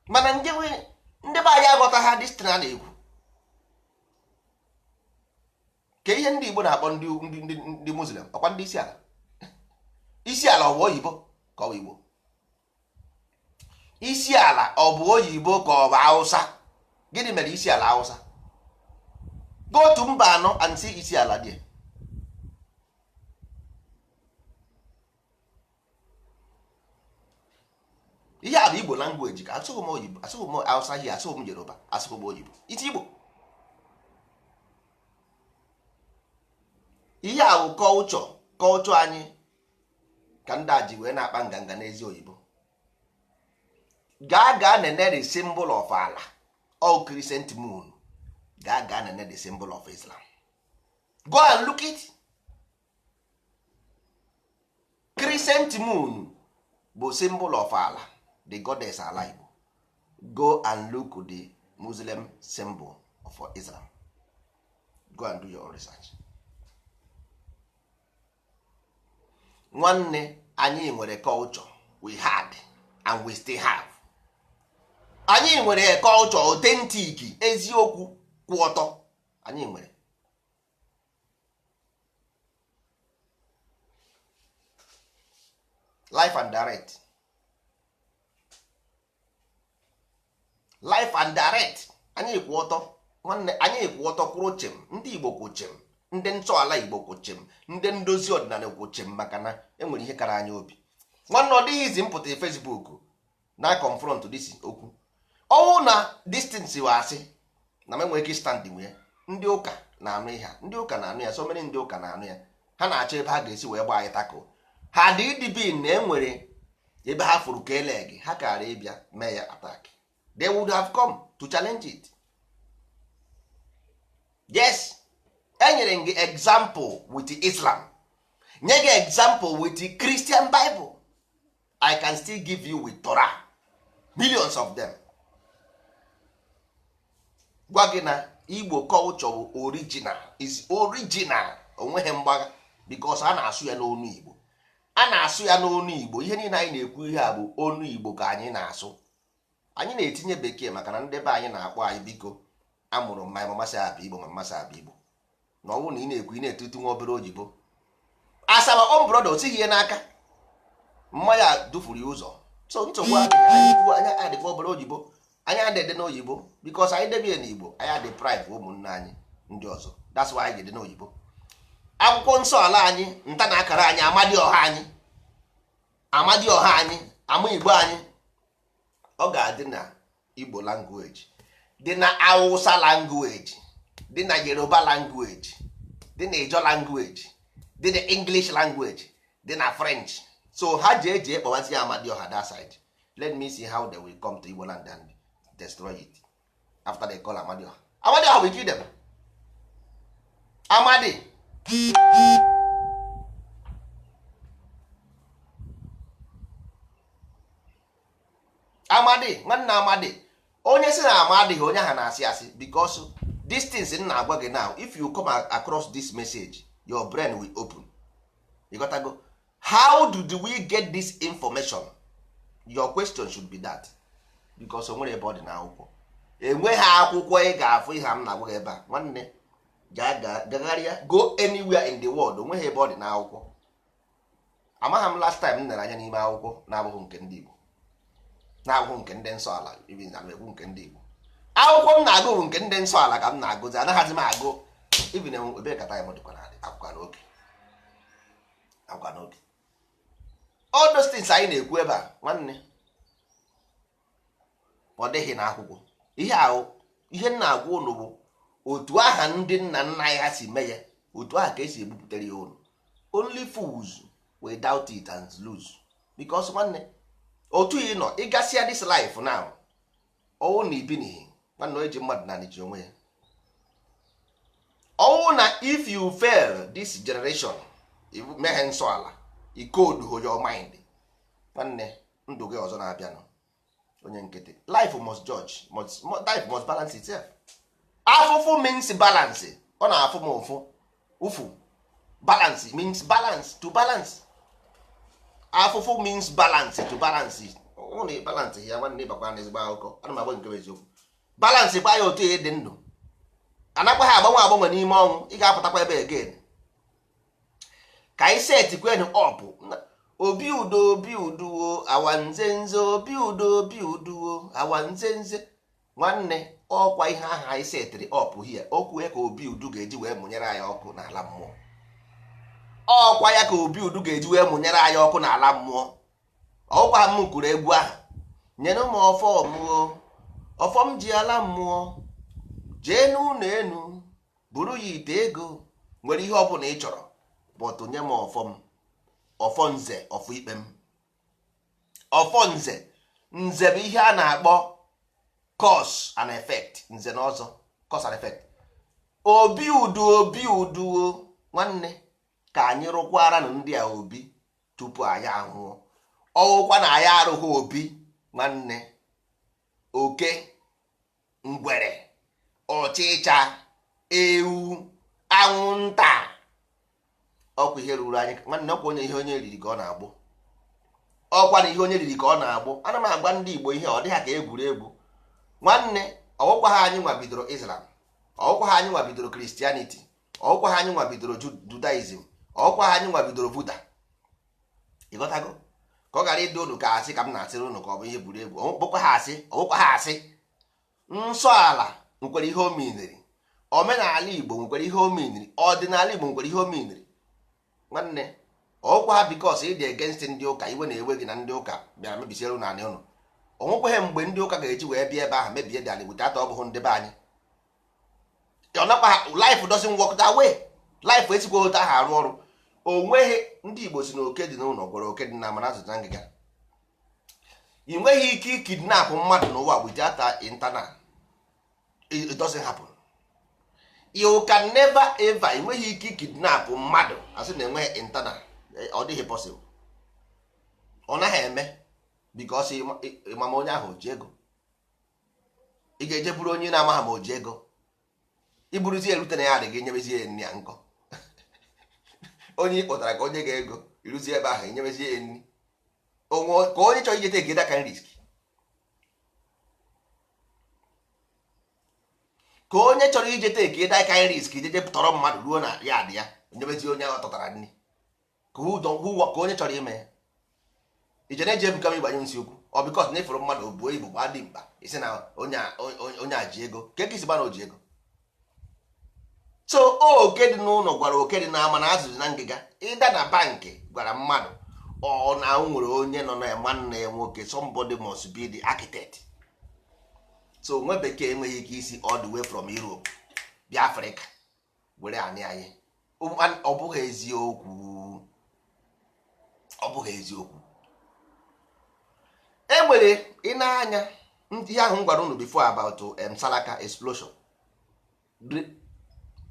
mana ndị be anyị aghọta ha. This thing a na-ekwu Ka ihe ndị Igbo na-akpọ ndị Muslim, ọkwa ndị isi ala. Isi ala ọ bụ oyibo ka ọ bụ Igbo? Isi ala ọ bụ oyibo ka ọ bụ Hausa? Gịnị mere isi ala Hausa? Go to mba anọ and see isi ala there. Ihe a bụ Igbo language, ka asụghị m oyibo, asụghị m Hausa here, asụghị m Yoruba, asụghị m oyibo, iti Igbo. Ihe a bụ culture, culture anyị ka ndị a ji wee na-akpa nganga n'ezi oyibo. Gaa nene the symbol of ala, all crescent moon. Gaa nene the symbol of Islam, go and look it. Crescent moon bụ symbol of ala, the goddess ala Igbo. Go and look the Muslim symbol of Islam. Go and do your own research. Nwanne, anyị nwere culture, we had and we still have. Anyị nwere culture authentic, eziokwu kwụ ọtọ anyị nwere. Life and direct, life and direct. Anyị kwụ ọtọ nwanne, anyị kwụ ọtọ, kwụrụ chịm. Ndị Igbo kwụ chịm, ndị ntọala Igbo kwụ chịm, ndị ndozi ọdịnala kwụ chịm, maka na enwere ihe kara anyị obi. Nwanne, ọ dịghị izi mpụta Facebook na confront this okwu ọnwụ na distance wa asị na m enwere ike stand nwee. Ndị ụka na-anụ ihe a, ndị ụka na-anụ ya, so many ndị ụka na-anụ ya. Ha na-achọ ebe ha ga-esi wee gbaa anyị takụ ha dị idibin na enwere ebe ha fụrụ ka ele gị, ha kara ịbịa mee ya attack. They would have come to challenge it. Yes, enyere m gị example with Islam, nye gị example with the Christian Bible. I can still give you with Torah, millions of them. Gwa gị na Igbo culture bụ original, is original, onweghị mgbagha, because a na-asụ ya n'onu Igbo, a na-asụ ya n'onu Igbo. Ihe niile anyị na-ekwu ihe a bụ onu Igbo ka anyị na-asụ. Anyị na-etinye bekee maka na ndị be anyị na-akpọ anyị biko amụrụ m ma masị abụ Igbo, ma mmasị abụ Igbo. Na ọ bụrụ na ị na-ekwu, ị na-etutu nwa obere oyibo. Asaba on brother, o sighi ya n'aka, mmanya dufuru ya ụzọ. So nsogbu adịghị, anyị kwuo anyị adịkwa obere oyibo, anyị adịdị n'oyibo, because anyị debie n'Igbo, anyị adị prive ụmụnne anyị ndị ọzọ. That's why anyị ji dị n'oyibo. Akwụkwọ nsọ ala anyị, nta na akara anyị, amadioha anyị, amadioha anyị, ama Igbo anyị, ọ ga-adị na Igbo language, dị na Hausa language, dị na Yoruba language, dị na Ijaw language, dị na English language, dị na French. So ha ji eji ekpọwazi ya amadioha that side. Let me see how they will come to Igbo land and destroy it after they call amadioha. Amadioha will kill them. Amadi amadi nwanne, amadi onye si na ama adịghị, onye ahụ na-asị asị, because this things m na-agwa gị now, if you come across this message, your brain will open. You got to go. How do we get this information? Your question should be that, because o nwere ebe ọ dị n'akwụkwọ, enweghị akwụkwọ ị ga-afụ ihe m na-agwa gị ebe a. Nwanne, gagharịa, go anywhere in the world, onweghị ebe ọ dị n'akwụkwọ. Amaghị m last time m nere anya n'ime akwụkwọ na-abụghị nke ndị Igbo, na-abụghị nke ndị nsọ ala. Even na ekwu nke ndị Igbo, akwụkwọ m na-agụ bụ nke ndị nsọ ala ka m na-agụzi, anaghịzi m agụ even ebe ka time dịkwa na akwụkwọ n'oge, akwụkwọ n'oge. All those things anyị na-ekwu ebe a, nwanne, ọ dịghị n'akwụkwọ. Ihe ahụ ihe m na-agwa ụnụ bụ otu aha ndị nna nna anyị ha si mee ya, otu aha ka esi ebupụtara ya ụnụ. Only fools will doubt it and lose, because nwanne, otu ị nọ ịgasịa this life now, ọnwụ na ibinihi, nwanne, onye ji mmadụ naanị ji onwe ya. Ọnwụ na if you fail this generation, meghe nsọ ala, ikodu your mind, nwanne, ndụ gị ọzọ na-abịanụ, onye nkịtị. Life must judge, must, life must balance itself. Afụfụ means balance. Ọ na-afụ m ụfụ, ụfụ. Balance means balance, to balance. Afụfụ means balance, to balance. Ọ na balance ya, nwanne, ịbakwa na ezigbo akụkọ. Ana m agba nke bụ eziokwu. Balance gba ya otu ihe dị ndụ. Anakwa ha agbanwe agbanwe n'ime ọnwụ. Ị ga-apụtakwa ebe again ka anyị set kwen up. Obi udo, obi uduo, awanzenze, obi udo, obi uduo, awanzenze. Nwanne, ọkwa ihe ahụ anyị setịrị up here, okwu ya ka obi udu ga-eji wee mụnyere anyị ọkụ n'ala mmụọ. Ọkwa ya ka obi udu ga-eji wee mụnyere anyị ọkụ n'ala mmụọ. Ọkwa m kwuru egwu ahụ, nyere m ọfọ mmụọ, ọfọ m ji ala mmụọ jee n'ụlọ enu, buru ya ite ego, nwere ihe ọbụla ị chọrọ, but nye m ọfọ m, ọfọ nze, ọfọ ikpe m, ọfọ nze. Nze bụ ihe a na-akpọ cause and effect. Nze na ọzọ, cause and effect. Obi udu, obi uduo. Nwanne, ka anyị rụkwara na ndị a obi tupu anyị ahụọ. Ọwụkwa na anyị arụghị obi, nwanne, oke, ngwere, ọchịcha, ewu, anwụnta, ọkwa ihe ruru anyị. Nwanne, ọkwa onye ihe onye riri ka ọ na-agbụ. Ọkwa na ihe onye riri ka ọ na-agbụ. Ana m agwa ndị Igbo ihe ọ dịghị ka egwuregwu. Nwanne, ọwụkwa ha anyị nwa bidoro Islam, ọwụkwa ha anyị nwa bidoro Christianity, ọwụkwa ha anyị nwa bidoro Judaism, ọwụkwa ha anyị nwa bidoro Buddha. Ịghọtago? Ka ọ ghara ịdị unu ka asị ka m na-asịrị unu ka ọ bụ ihe egwuregwu. Ọkpụkwa ha asị, ọwụkwa ha asị. Nsọ ala nwekwara ihe o miniri, omenala Igbo nwekwara ihe o miniri, ọdịnala Igbo nwekwara ihe o miniri. Nwanne, ọkwa ha because ịdị against ndị ụka, iwe na-ewe gị na ndị ụka bịara mebisiere unu anị ụnụ. Onwekweghị mgbe ndị ụka ga-eji wee bịa ebe ahụ mebie dị anị wute ata. Ọ bụghị ndị be anyị. Ọ nakwa life doesn't work that way. Life esikwa otu ahụ arụ ọrụ. O nweghị ndị Igbo si na oke dị n'ụlọ gwara oke dị na amara azụ na ngịga. Ị nweghị ike ikidnap mmadụ n'ụwa without internal. It doesn't happen. You can never ever, ị nweghị ike ikidnap mmadụ asị na enweghị internal. Ọ dịghị possible, ọ naghị eme, because ịmama onye ahụ o ji ego. Ị ga-eje buru onye na-amaghị ma o ji ego, iburuzie erute na ya adịghị, nyebezie ya nri ya nkọ. Onye ị kpọtara ka onye ga-ego, iruzie ebe ahụ, enyebezie ya nri onwe ka onye chọrọ ije take that kind risk. Ka onye chọrọ ije take that kind risk, ijeje tọrọ mmadụ ruo na ya adị ya, nyebezie onye ahụ tọtara nri. Ka ka onye chọrọ ime ya ije na-eji ebuka m ịgbanye nsi okwu. Ọ because na ịfụrụ mmadụ obuo ibu gbaa dị mkpa, isi na onye a ji ego ka esi gba na o ji ego. So oke dị n'ụlọ gwara oke dị n'ama na azụ dị na ngịga. Ịda na bankị gwara mmadụ ọ na nwere onye nọ na nwanne ya nwoke. Somebody must be the architect. So nwa bekee enweghị ike isi all the way from Europe bịa Afrịka were anị anyị. Ọ bụghị eziokwu, ọ bụghị eziokwu. E nwere ị na-anya ihe ahụ m gwara unu before about Salaka explosion.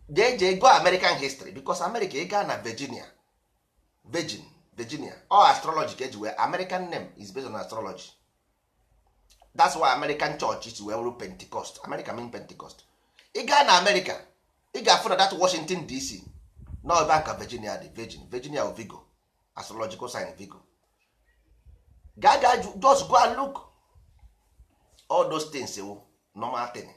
Jee jee go American history, because America, ị gaa na Virginia, Virginia, all astrology ka eji wee. American name is based on astrology. That's why American church is wee wụrụ Pentecost. America mean Pentecost. Ị gaa na America, ị ga-afụ na that Washington DC na ebe ka Virginia dị. Virginia or Virgo, astrological sign Virgo. Gaa gaa, just go and look all those things wụ normal thing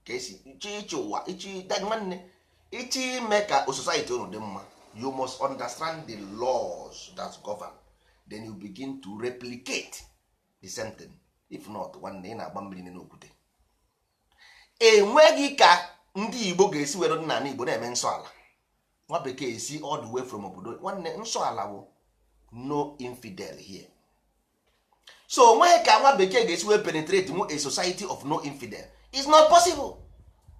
ka esi ichi ichi ụwa ichi. Nwanne, ichi ime ka society unu dị mma, you must understand the laws that govern, then you begin to replicate the same thing. If not, nwanne, ị na-agba mmiri n'okwute. Enweghị ka ndị Igbo ga-esi were ọdịnala Igbo na-eme nsọ ala, nwa bekee esi all the way from obodo. Nwanne, nsọ ala bụ no infidel here. So onweghị ka nwa bekee ga-esi wee penetrate mu a society of no infidel. It's not possible.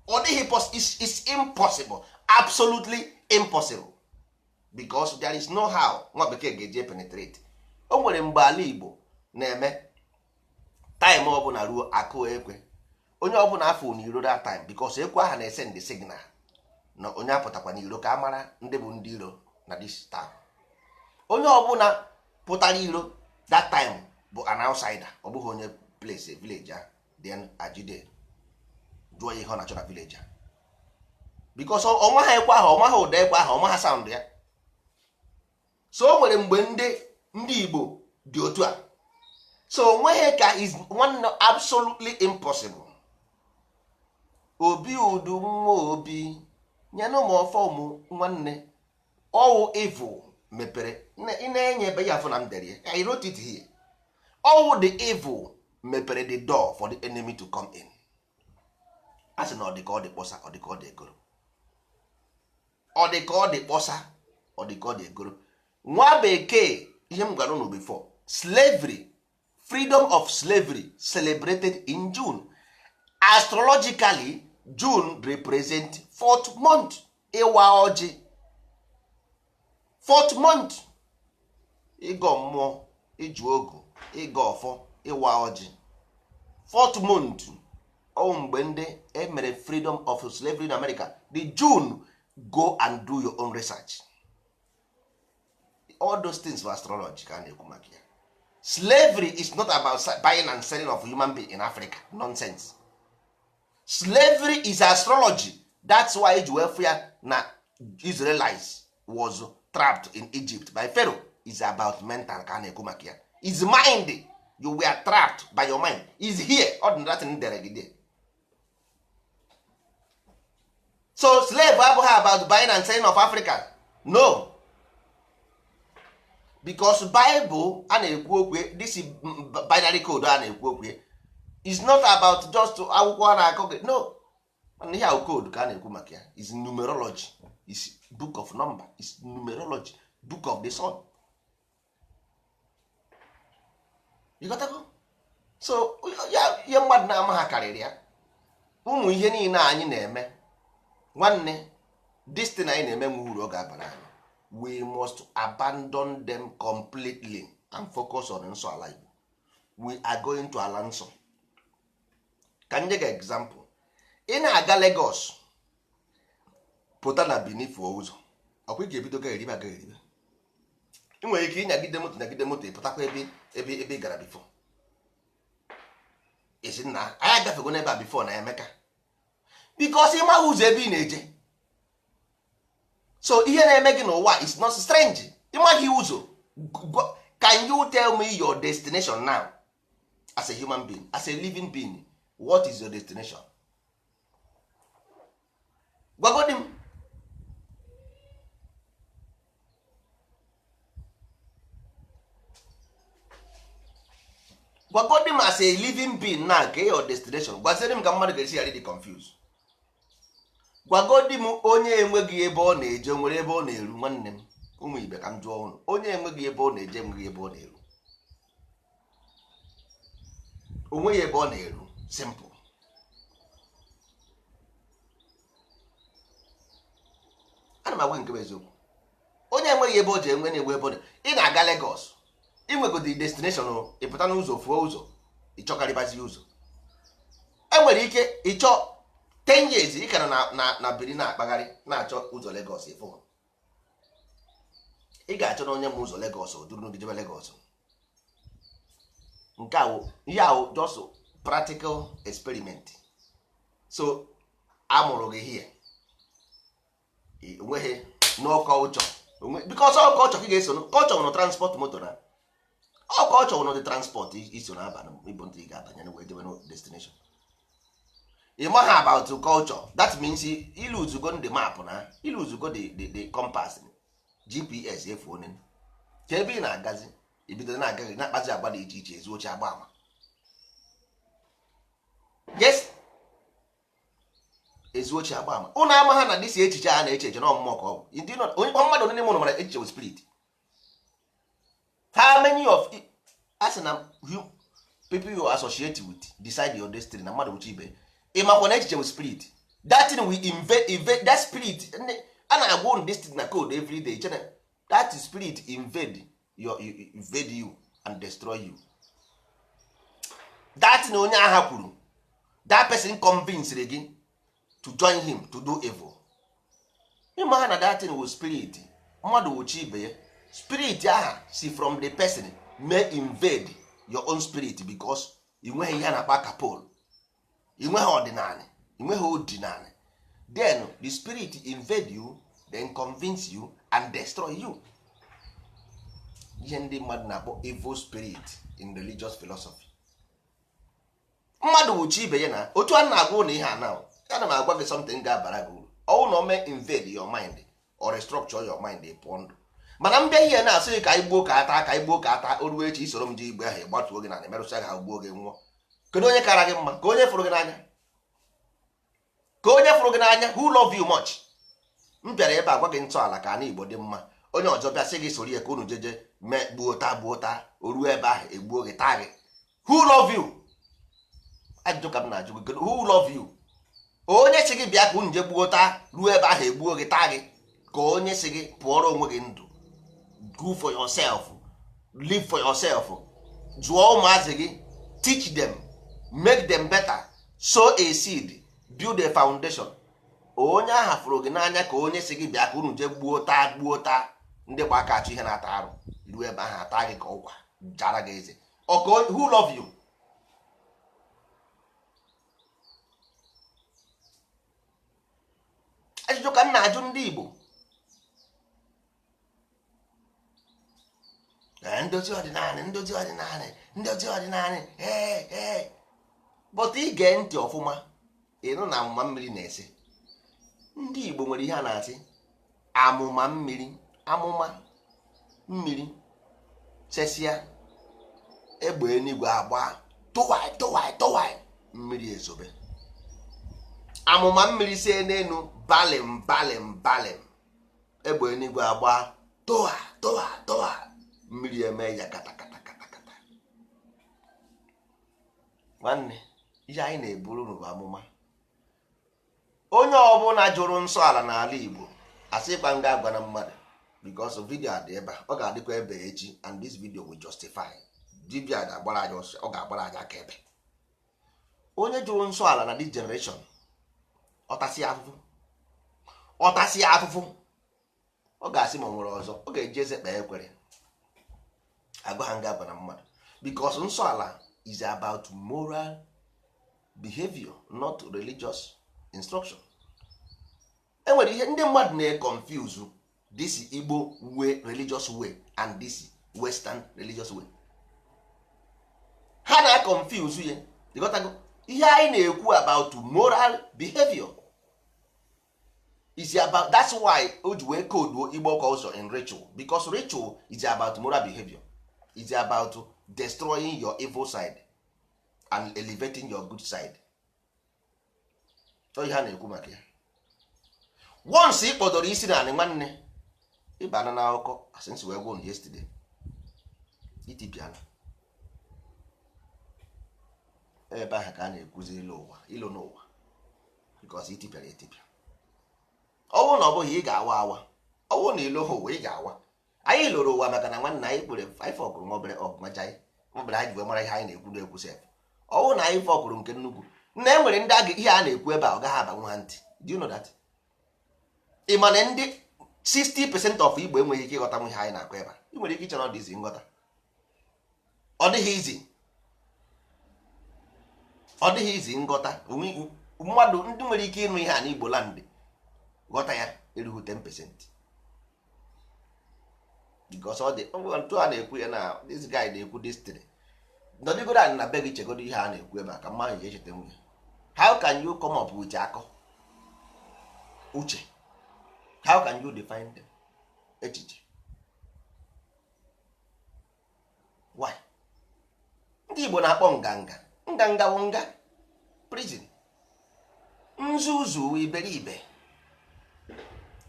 Ọ dịghị it's impossible, absolutely impossible, because there is no how nwa bekee ga-eje penetrate. O nwere mgbe ala Igbo na-eme time ọbụla ruo akụ ekwe, onye ọbụla afọ n'iro that time, because ekwe ahụ na-ese ndị signal na onye apụtakwa n'iro ka a mara ndị bụ ndị iro na this town. Onye ọbụla pụtara iro that time bụ an outsider, ọ bụghị onye place village ahụ. Then ajide jụọ ya ihe ọ na-achọ na village ahụ, because ọma ha ekwe ahụ, ọma ha ụda ekwe ahụ, ọma ha sound ya. So o nwere mgbe ndị Igbo dị otu a. So onweghị ka is one, absolutely impossible. Obi udu nwa obi nyenụ m ọfọ ụmụ nwanne. Ọwụ evil mepere. Ị na-enye ebe ya afọ na m dere ya. I wrote it here. Ọwụ the evil mepere the door for the enemy to come in. A sị na ọ dị ka ọ dị kpọsa, ọ dị ka ọ dị egoro. Ọ dị ka ọ dị kpọsa, ọ dị ka ọ dị egoro. Nwa bekee, ihe m gwara unu before, slavery, freedom of slavery celebrated in June. Astrologically, June represent fourth month, ịwa ọjị. Fourth month, ịgọ mmụọ, ịjụ ogu, ịgọ ọfọ, ịwa ọjị. Fourth month ọ mgbe ndị emere freedom of slavery in America, the June. Go and do your own research. All those things for astrology ka a na-ekwu maka ya. Slavery is not about buying and selling of human being in Africa. Nonsense. Slavery is astrology. That's why eji wee fụ ya na Israelites was trapped in Egypt by Pharaoh. Is about mental ka a na-ekwu maka ya. Is mind. You were trapped by your mind. Is here. Ọ dị na Latin dere gị there. So slave abụghị about buying and selling of Africa. No, because Bible a na-ekwu okwu, this binary code a na-ekwu okwu is not about just akwụkwọ a na-akọ gị. No, mana ihe ahụ code ka a na-ekwu maka ya is numerology, is book of number, is numerology, book of the sun. You got to go. So ya ihe mmadụ na-ama ha karịrị ya. Ụmụ ihe niile anyị na-eme, nwanne, this thing anyị na-eme nwe uru ọ ga-abara anyị. We must abandon them completely and focus on nsọ ala Igbo. We are going to ala nsọ. Ka m nye gị example. Ị na-aga Lagos pụta na Benin fuo ụzọ, ọkwa ị ga-ebido ga eribe aga eribe. Ị nwere ike ịnyagide moto, nyagide moto, ị pụtakwa ebe ị gara before. Esi nna anyị agafego n'ebe a before na Emeka, because ị maghị ụzọ ebe ị na-eje. So ihe na-eme gị n'ụwa is not strange. Ị maghị ụzọ. Can you tell me your destination now as a human being, as a living being? What is your destination? Gwagodi m. Gwagodi m, as a living being now, ka your destination. Gwaziere m ka mmadụ ga-esi ghara ịdị confused. Gwagodi m, onye enweghị ebe ọ na-eje, nwere ebe ọ na-eru? Nwanne m, ụmụ ibe, ka m jụọ ụnụ, onye enweghị ebe ọ na-eje, enweghị ebe ọ na-eru, onweghị ebe ọ na-eru. Simple. Ana m agwa nke bụ eziokwu. Onye enweghị ebe o ji enwe na-enwe ebe ọ na ị na-aga Lagos, ị nwegodi destination o, ị pụta n'ụzọ fuo ụzọ, ịchọkarịbazi ụzọ. Enwere ike ịchọ 10 years, ị kara na Benin na-akpagharị na-achọ ụzọ Lagos. Ịfụ ị ga-achọ na onye ma ụzọ Lagos o duru gị jebe Lagos. Nke a wụ ihe ahụ, just practical experiment. So amụrụ gị here, enweghị no culture, because all culture ka ị ga-eso, culture nwere transport moto na all culture nwere the transport iso na-aba ịbụ ntị ị ga-abanye wee jebe no destination. Ị maghị about culture, that means iluzugo the map na iluzugo the compass, GPS efu onye ka ebe ị na-agazi. Ibido na-agaghị na-akpazi agba dị iche iche, ezu oche, agba ama. Yes, ezu oche, agba ama. Ụnụ ama ha na dịsi echiche a na-eche eche na ọmụmụ ka ọ bụ. Ndị onye mmadụ onye mụrụ mara echiche bụ spirit. How many of a sị na people you associate with decide your destiny, na mmadụ wuchi ibe. Ị makwa na echiche bụ spirit? That thing we invade, that spirit a na-agwa unu this thing na code every day. Chene that spirit invade your invade you and destroy you. That thing onye agha kwuru, that person convinced gị to join him to do evil. Ịma ha na that thing was spirit. Mmadụ wuchi ibe ya, spirit aha si from the person may invade your own spirit, because ị nweghị ihe a na-akpa kapol, ị nweghị ọdịnala, ị nweghị odinala. Then the spirit invade you, then convince you and destroy you. Ihe ndị mmadụ na-akpọ evil spirit in religious philosophy. Mmadụ wuchi ibe ya na otu a na-agwa ụnụ ihe a na Ana m agwa gị something ga-abara gị uru. Ọwụ na o mee invade your mind or restructure your mind, ị pụọ ndụ. Mana mbịa ihe na-asị gị ka anyị gbuo ka ata, ka anyị gbuo ka ata, o ruo echi isoro m ji igbe ahụ ịgbatuo gị na emerụsịa gị ahụ, gbuo gị, nwụọ. Kedu onye kara gị mma? Ka onye fụrụ gị n'anya, ka onye fụrụ gị n'anya. Who love you much? M bịara ebe a gwa gị ntọala ka ana Igbo dị mma. Onye ọzọ bịa sị gị soro ya ka unu jeje mee gbuo taa, gbuo taa, o ruo ebe ahụ egbuo gị, taa gị. Who love you? Ajụjụ ka m na-ajụ gị. Who love you? Onye sị gị bịa ka unu je gbuo taa, ruo ebe ahụ egbuo gị, taa gị, ka onye sị gị pụọrọ onwe gị ndụ, go for yourself, live for yourself, zụọ ụmụazị gị, teach them, make them better, sow a seed, build a foundation. Onye ahụ fụrụ gị n'anya, ka onye sị gị bịa ka unu jee gbuo taa, gbuo taa, ndị gba aka achụ ihe na-ata arụ, ruo ebe ahụ ata gị ka ụkwa jara gị eze. Ọka who love you? Ajụjụ ka m na-ajụ ndị Igbo. Ee, ndozi ọdịnala, ndozi ọdịnala, ndozi ọdịnala, ee ee, but ige ntị ọfụma, ịnụ na amụma mmiri na-ese. Ndị Igbo nwere ihe a na-asị amụma mmiri. Amụma mmiri chesịa, egbe eluigwe agba, tụwai tụwai tụwai, mmiri ezobe. Amụma mmiri sie n'elu, balim balim balim, egbe eluigwe agba, tụwa tụwa tụwa, mmiri eme ya kata kata kata kata. Nwanne, ihe anyị na-eburu unu bụ amụma. Onye ọbụla jụrụ nsọ ala n'ala Igbo, asịkwa nga agwa na mmadụ, because video dị ebe a, ọ ga-adịkwa ebe echi, and this video will justify. Dibia ga-agbara anyị ọsọ, ọ ga-agbara anyị aka ebe. Onye jụrụ nsọ ala na this generation, ọtasị afụfụ, ọtasị afụfụ, ọ ga-asị ma ọ nwere ọzọ ọ ga-eji eze kpee ekwere agwa ha nga agwa na mmadụ, because nsọ ala is about moral behavior, not religious instruction. Enwere ihe ndị mmadụ na-confuse, this Igbo way, religious way, and this western religious way. Ha na-confuse ya. Ịghọtago? Ihe anyị na-ekwu about moral behavior is about, that's why o ji wee koduo Igbo culture in ritual, because ritual is about moral behavior, is about destroying your evil side and elevating your good side. Ọ ihe a na-ekwu maka ya. Once ị kpọdoro isi naanị, nwanne, ịbana n'akụkọ asị nsi wee gwa unu yesterday, itipiana ebe ahụ ka a na-ekwuzi ịlụ ụwa, ịlụ n'ụwa, because itipịara etipịa. Ọ bụrụ na ọ bụghị, ị ga-awa awa. Ọ bụrụ na ịlụ ha ụwa, ị ga-awa. Anyị lụrụ ụwa maka na nwanne anyị kpere, anyị fọkụrụ nwa obere ọgụmaja anyị obere, anyị ji wee mara ihe anyị na-ekwu na-ekwu sef. Ọ bụrụ na anyị fọkụrụ nke nnukwu na e nwere ndị aga ihe a na-ekwu ebe a, ọ gaghị abanwu ha ntị. Do you know that? Ị ma na ndị 60% of Igbo enweghị ike ịghọta ihe anyị na-akọ ebe a? Ị nwere ike iche na ọ dị izi nghọta. Ọ dịghị izi, ọ dịghị izi nghọta. Mmadụ ndị nwere ike ịnụ ihe a n'Igbo land ghọta ya erughị 10%, because ọ dị ntụ a na-ekwu ya na this guy na-ekwu this thing. Nọdịgodo anyị na be gị, chegodo ihe a na-ekwu ebe a ka mmadụ ji echeta nwunye. How can you come up with akọ uche? How can you define them? Echiche, why? Ndị Igbo na-akpọ nganga, nganga bụ nga, prison. Nzuzu, iberibe,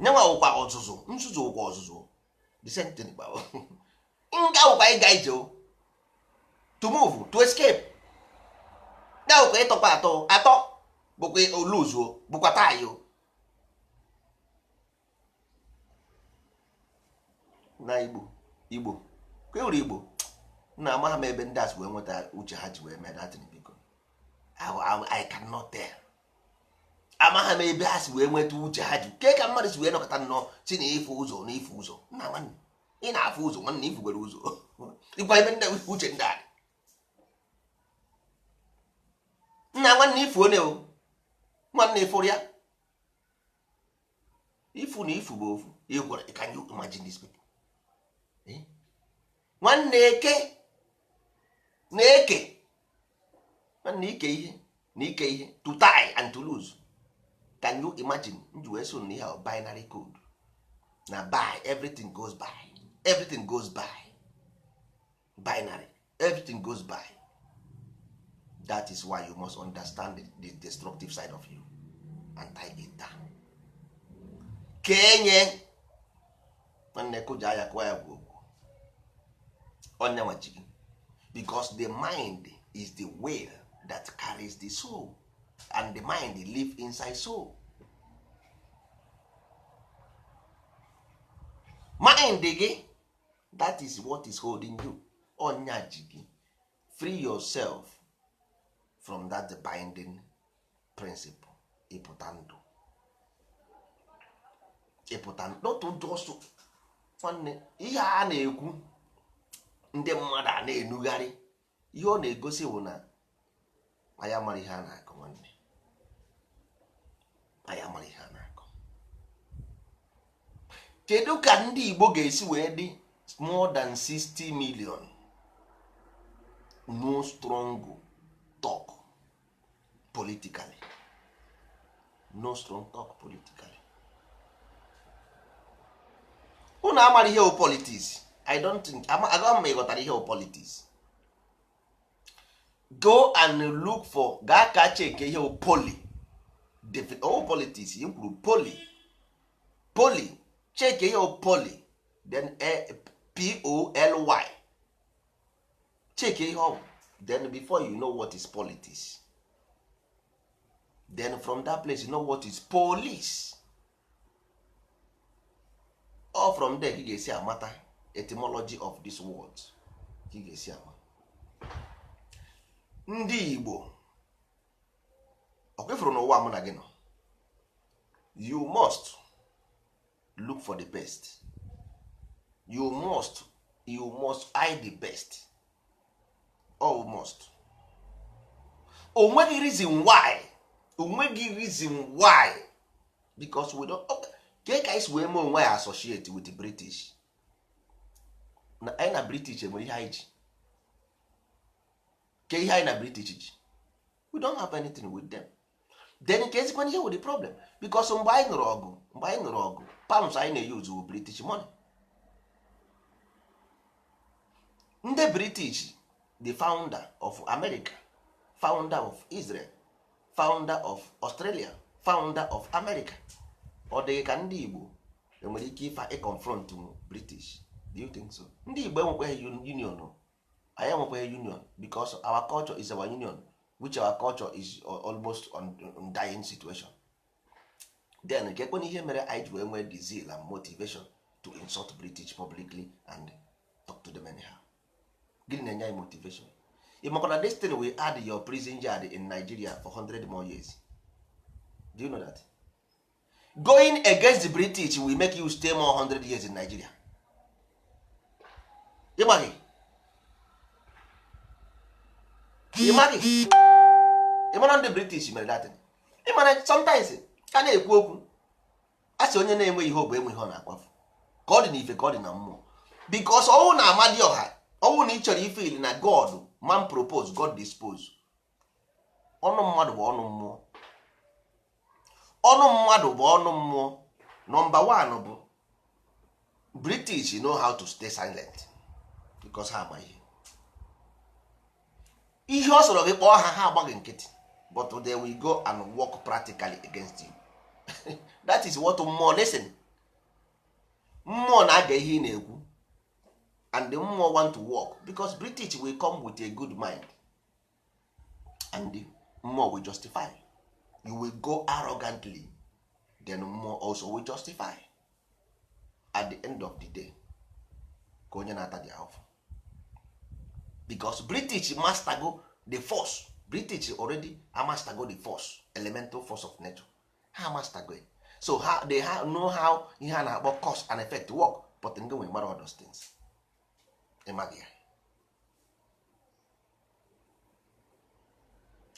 nyenwa wụkwa ọzụzụ. Nzuzu wụkwa ọzụzụ, the same thing. Nga wụkwa ịga ije o, to move, to escape. Ya wụkwa ịtọkwa atọ atọ, bụkwa oluzuo, bụkwa tayo na Igbo. Igbo kwewuru Igbo na amaghị m ebe ndị a si wee nweta uche ha ji wee mee datin. Biko, I cannot tell. Amaghị m ebe ha si wee nweta uche ha ji ke ka mmadụ si wee nọkọta nnọọ si na ịfụ ụzọ na ịfụ ụzọ. Nna, nwanne, ị na-afụ ụzọ? Nwanne, ifugwere ụzọ ịgwa ebe ndị uche ndị a dị. Nna, nwanne, ifu onye o, nwanne, ịfụrụ ya, ifu na ifu bụ ofu. Ịgwara, can you imagine these people? Eh? Nwanne, eke na eke, nwanne, ike ihe na ike ihe, to tie and to lose. Can you imagine? M ji wee so na ihe a binary code na by, everything goes by, everything goes by binary, everything goes by. That is why you must understand the destructive side of you and tie it down. Kenye nwanne kụja ya, kụwa ya gwogwo onye nwachi gị, because the mind is the will that carries the soul, and the mind live inside soul. Mind gị, that is what is holding you. Onya ji gị. Free yourself from that binding principle. Ịpụta ndụ, ịpụta not just nwanne, ihe a na-ekwu ndị mmadụ a na-enugharị, ihe ọ na-egosi bụ na anyị amara ihe a na-akọ. Nwanne, anyị amara ihe a na-akọ. Kedu ka ndị Igbo ga-esi wee dị more than 60 million, no strong talk politically, no strong talk politically? Unu amara ihe wụ politics. I don't think agaghị m ịghọtara ihe wụ politics. Go and look for, gaa ka cheke ihe wụ poly oh, politics m kwuru, poly, poly, cheke ihe wụ poly, then poly, cheke ihe ọ bụ. Then before you know what is politics, then from that place you know what is police. All from there ka ị ga-esi amata etymology of this word, ka ị ga-esi ama. Ndị Igbo, ọ kwefuru n'ụwa mụ na gị nọ, you must look for the best. You must eye the best. All must. O nweghị reason why, o nweghị reason why, because we don't, okay. Ka anyị si wee mee onwe ya associate with the British, na anyị na British enwere ihe anyị ji ke ihe anyị na British ji? We don't have anything with them. Then ka ezikwana ihe with the problem? Because mgbe anyị nụrụ ọgụ, mgbe anyị nụrụ ọgụ, pounds anyị na-use wụ British money. Ndị British, the founder of America, founder of Israel, founder of Australia, founder of America, ọ dịghị ka ndị Igbo enwere ike ife ịconfront British? Do you think so? Ndị Igbo enwekwaghị union o. Anyị enwekwaghị union because our culture is our union, which our culture is almost on dying situation. Then ka ekwena ihe mere anyị ji wee nwee the zeal and motivation to insult British publicly and talk to them anyhow? Gịnị na-enye anyị motivation? Ị makwa na this thing will add your prison yard in Nigeria for 100 more years? Do you know that going against the British will make you stay more 100 years in Nigeria? Ịmaghị, ịmaghị. Ịmara ndị British mere that thing? Ịmara sometimes a na-ekwu okwu, a sị onye na-enwe ihe ọ bụ enwe ihe ọ na-akwafu, ka ọ dị n'ife, ka ọ dị na mmụọ, because ọnwụ na Amadioha, ọnwụ na ị chọrọ ife ili na God, man propose, God dispose. Ọnụ mmadụ bụ ọnụ mmụọ, ọnụ mmadụ bụ ọnụ mmụọ. Number one bụ British know how to stay silent because ha ama ihe. Ihe ọ sọrọ gị kpọọ ha, ha agbaghị nkịtị, but they will go and work practically against you. That is what mmụọ listen. Mmụọ na-aga ihe ị na-ekwu, and the mmụọ want to work because British will come with a good mind and the mmụọ will justify. You will go arrogantly, then mmụọ also will justify. At the end of the day, ka onye na-ata dị ahụfụ, because British master go the force. British already master go the force, elemental force of nature. Ha master go it. So ha, they ha know how ihe a na-akpọ cause and effect work, but ndị nwere mara all those things, ịmaghị ya,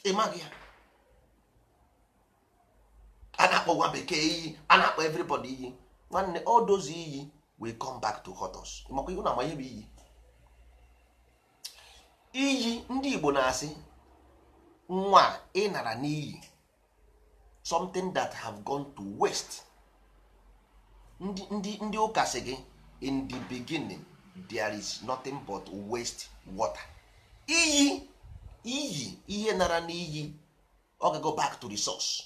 ịmaghị ya. A na-akpọ nwa bekee iyi, a na-akpọ everybody iyi. Nwanne, all those iyi will come back to hurt us. Makwa ihe na ama ihe bụ iyi. Iyi ndị Igbo na-asị nwa ị nara n'iyi. Something that have gone to waste. Ndị ụka sị gị, in the beginning there is nothing but waste water. Iyi, iyi ihe nara n'iyi, ọ ga go back to the source.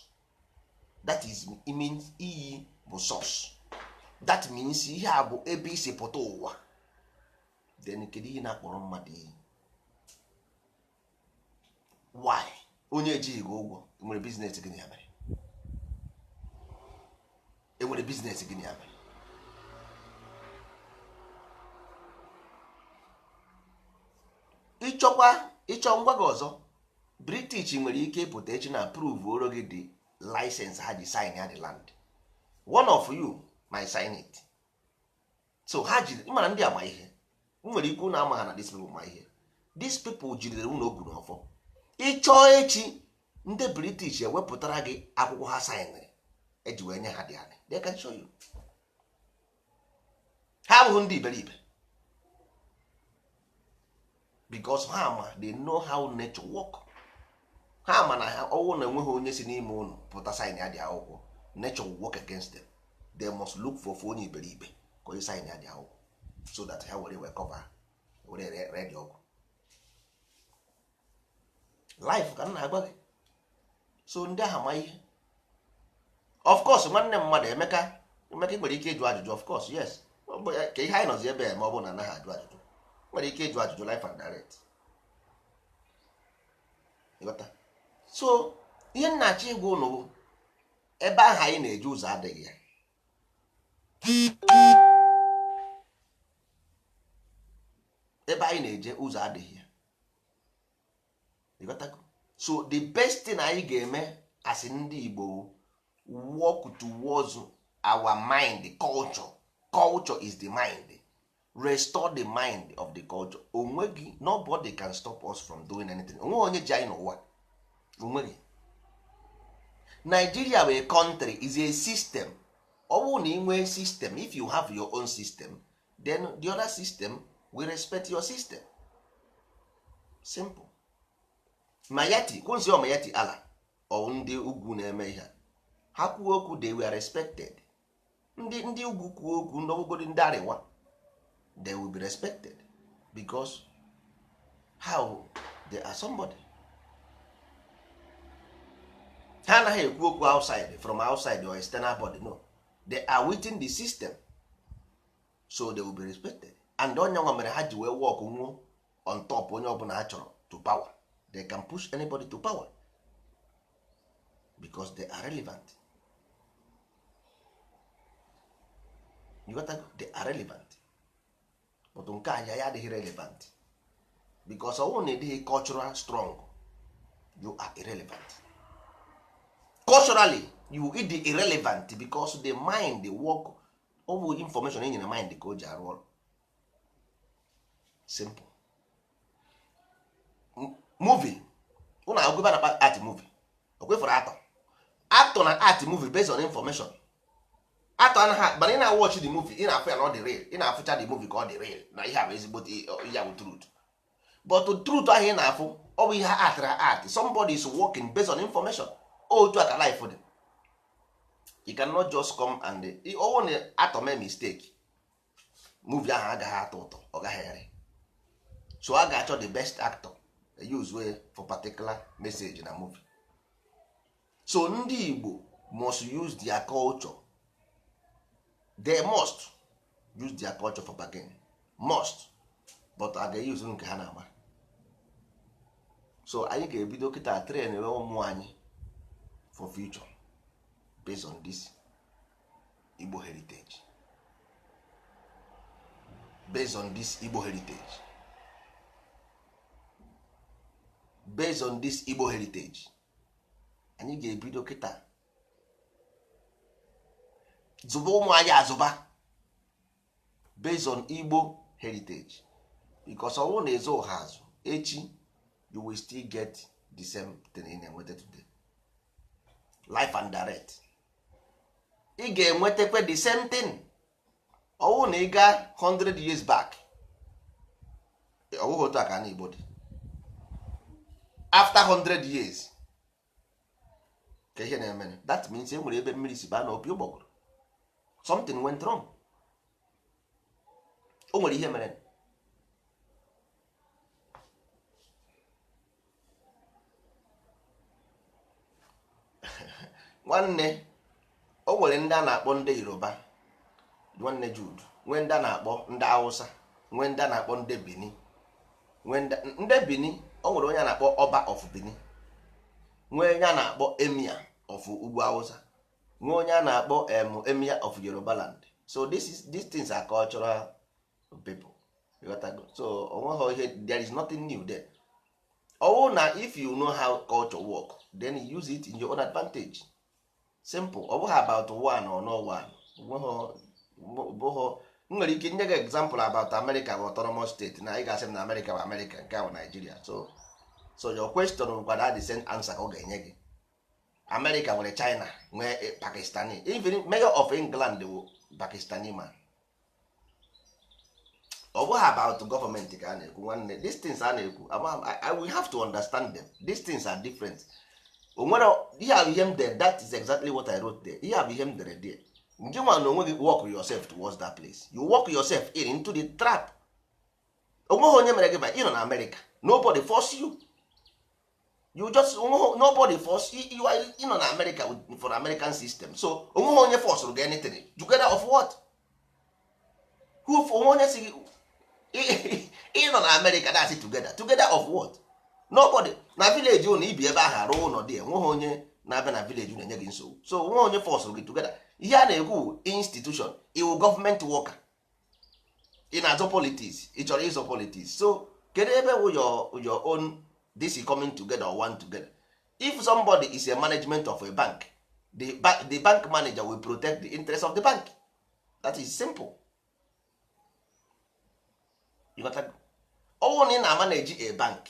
That is, it means iyi bụ source. That means ihe a bụ ebe isi pụta ụwa. Then kedu ihe na-akpọrọ mmadụ iyi? Why? Onye ejighị gị ụgwọ, enwere business gịnị ya mere? Enwere business gịnị ya mere? Ịchọkwa ịchọ ngwa gị ọzọ. British nwere ike ịpụta echi na prove oro gị the license ha ji sign ya the land. One of you might sign it. So ha jiri ịmara ndị ama ihe nwere ike unu ama ha na these people ma ihe. These people jidere unu ogu n'ọfọ. Ịchọọ echi, ndị British ewepụtara gị akwụkwọ ha signịrị eji wee nye ha dị anị. They can show you. Ha abụghị ndị iberibe, because ha ma, they know how nature work. Ha ma na ha ọnwụ na enweghị onye si n'ime ụlọ pụta sign ya dị akwụkwọ, nature will work against them. They must look for onye iberibe ka onye sign ya dị akwụkwọ, so that ha were wee cover, were ree dị ọgwụ life ka m na-agwa gị. So ndị ahụ ma ihe. Of course, nwanne mmadụ Emeka, Emeka, ị nwere ike ịjụ ajụjụ. Of course, yes. Ọ bụ ya- ka ihe anyị nọzi ebe a ma ọ bụ na anaghị ajụ ajụjụ. Nwere ike ịjụ ajụjụ life and direct. Ịghọta? So ihe m na-achọ ịgwa ụnụ bụ ebe ahụ anyị na-eje, ụzọ adịghị ya. Ebe anyị na-eje, ụzọ adịghị ya. Ịghọtago? So the best thing anyị ga-eme as ndị Igbo, work towards our mind culture. Culture is the mind. Restore the mind of the culture. Onweghị, nobody can stop us from doing anything. Onweghị onye ji anyị n'ụwa, onweghị. Nigeria bụ a country, is a system. Ọ bụrụ na ị nwee system, if you have your own system, then the other system will respect your system. Simple. Mayati kwụnsị ọ Mayati ala ọ ndị ugwu na-eme ihe a. Ha kwuo okwu, they were respected. Ndị ugwu kwuo okwu, ndị ọgwụgodi, ndị arịwa, they will be respected because how they are somebody. Ha anaghị ekwu okwu outside, from outside or external body. No, they are within the system, so they will be respected. And onye nwa mere ha ji wee work nwuo on top onye ọbụla ha chọrọ to power. They can push anybody to power because they are relevant. You got that? They are relevant. But nke anyị ya adịghị relevant, because ọnwụ na ịdịghị cultural strong, you are irrelevant. Culturally you ịdị irrelevant, because the mind, the work, ọ bụ information e nyere mind ka o ji arụ ọrụ. Simple. Movie ụnụ agụba na art movie, o kwefuru atọ actor na art movie based on information. Actor anaghị, mana ị na-watch the movie, ị na-afụ ya na ọ dị real. Ị na-afụcha the movie ka ọ dị real, na ihe a bụ ezigbo ihe a bụ truth. But truth ahụ ị na-afụ, ọ bụ ihe atara art. Somebody is working based on information. Otu a ka life dị. You cannot just come and ọwụ na atọ mee mistake, movie ahụ agaghị atọ ụtọ, ọ gaghị ere. So a ga-achọ the best actor, use way for particular message na movie. So ndị Igbo must use their culture. They must use their culture for bargain, must. But a ga-use nke ha na-ama. So anyị ga-ebido kịta train ụmụ anyị for future based on this Igbo heritage, based on this Igbo heritage, based on this Igbo heritage. Anyị ga-ebido kịta zụba ụmụ anyị azụba based on Igbo heritage, because ọnwụ na ezo ha azụ echi, you will still get the same thing ị na-enweta today, life and direct. Ị ga-enwetakwa the same thing. Ọwụ na ị gaa 100 years back, ọwụghị otu a ka na Igbo dị. After 100 years, Ka ihe na-eme, that means e nwere ebe mmiri si baa na opi ụgbọgụrụ. Something went wrong. O nwere ihe mere. Nwanne, o nwere ndị a na-akpọ ndị Yoruba, nwanne Jude, nwee ndị a na-akpọ ndị Hausa, nwee ndị a na-akpọ ndị Bini, nwee ndị Bini. O nwere onye a na-akpọ Ọba of Bini, nwee onye a na-akpọ Emir of Ugwu Hausa, nwee onye a na-akpọ Emir of Yoruba land. So this is these things are cultural people. You got go. So onweghị ihe, there is nothing new there. Ọwụ na if you know how culture work, then you use it in your own advantage. Simple. Ọ bụghị about one or no one. Bụghị m nwere ike nye gị example about America bụ autonomous state, na ị ga-asị m na America bụ America, nke a bụ Nigeria. So your question bụkwa the same answer ka ọ ga-enye gị. America nwere China, nwee Pakistani, even mayor of England bụ Pakistani man. Ọ bụghị about gọọmenti ka a na-ekwu, nwanne. These things a na-ekwu, we have to understand them. These things are different. O nwere ihe a bụ ihe m dere. That is exactly what I wrote there. Ihe a bụ ihe m dere there. Nke nwa na onwe gị, work yourself towards that place. You work yourself in into the trap. Onweghị onye mere gị ba ị nọ na America. Nobody force you. You just, nobody force you. You are, ị nọ na America for American system. So onweghị onye force gị anything. Together of what? Who, onwe onye si gị ị nọ na America, that's it, together. Together of what? Nobody. Na village ụnụ ibi ebe ahụ arụ ụlọ dị, enweghị onye na-abịa na village ụnụ enye gị nsogbu. So onweghị onye force gị together. Ihe a na-ekwu, institution iwu, gọọmenti worker, ị na-azọ politics, ị chọrọ ịzọ politics. So kedu ebe wụ your own this is coming together or one together? If somebody is a management of a bank, the bank manager will protect the interest of the bank. That is simple. You got that? Ọwụ na ị na-manage a bank,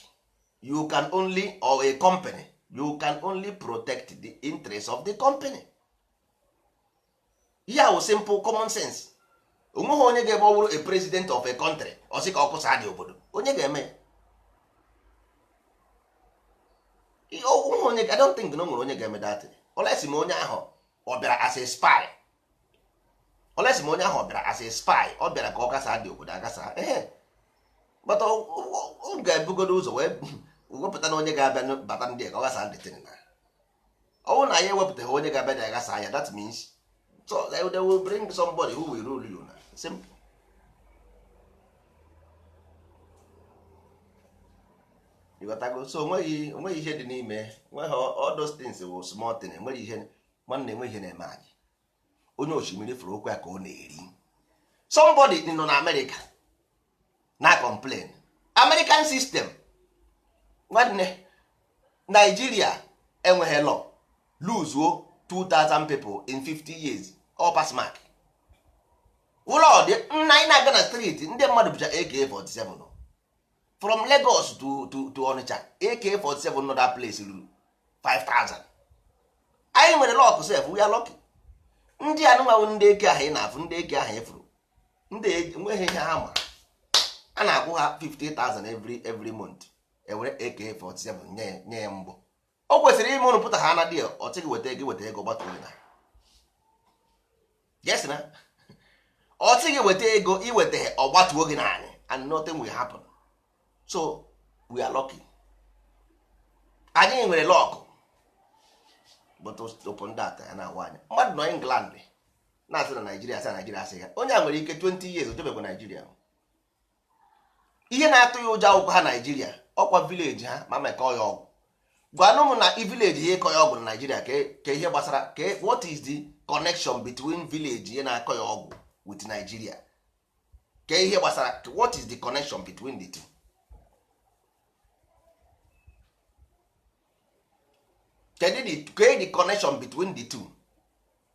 you can only, or a company, you can only protect the interest of the company. Ihe a wụ simple common sense. Onweghị onye ga-eme ọ bụrụ a president of a country, ọ sị ka ọ kụsa dị obodo. Onye ga-eme ya? Onweghị onye. I don't think na o nwere onye ga-eme that. Unless ma onye ahụ ọ bịara as a spy. Unless ma onye ahụ ọ bịara as a spy, ọ bịara ka ọ kasa dị obodo akasa ehe. But ọ ga-ebugodo ụzọ wee wepụta na onye ga-abịa bata ndị ka ọ gasa ndị tin na ọ bụrụ na ya ewepụtaghị onye ga-abịa na agasa ya, that means so they will bring somebody who will rule you na. Simple. Ịghọtago? So onweghị ihe dị n'ime, nweghị. All those things wụ small thing. Enweghị ihe, nwanne, enweghị ihe na-eme anyị. Onye osimiri fụrụ okwu ya ka ọ na-eri. Somebody nọ na America na complain American system. Nwanne, Nigeria enweghị law, lose 2000 people in 50 years, all pass mark. Ụlọ dị nna, anyị na-aga na street, ndị mmadụ bụcha AK47 from Lagos to Onitsha. AK47 nọ that place ruru 5000. Anyị nwere luck sef, we are lucky. Ndị anụmanụ, ndị eke ahụ ị na-afụ, ndị eke ahụ ịfụrụ, ndị enweghị ihe ha ma. A na-akwụ ha 50,000 every month. Ewere AK47 nye ya mbọ. O kwesịrị ime ụnụ pụta ha na di ọtị gị weta ego, weta ego gbatuo gị na. Yes, na ọtị gị weta ego, iweta ọ gbatuo gị naanị, and nothing will happen. So we are lucky, anyị nwere luck. But open data ya na-awa anya. Mmadụ nọ England na-asị na Naijiria, asị na Naijiria, asị ya onye a nwere ike 20 years ojebekwa Naijiria. Ihe na-atụ ya ụjọ akwụkwọ ha Naijiria, ọkwa village ha ma mekọ ya ọgwụ. Gwanụ m na village ya ịkọ ya ọgwụ na Naijiria, ka ihe gbasara ka, what is the connection between village ya na-akọ ya ọgwụ with Nigeria? Ka ihe gbasara, what is the connection between the two? Kedu the connection between the two?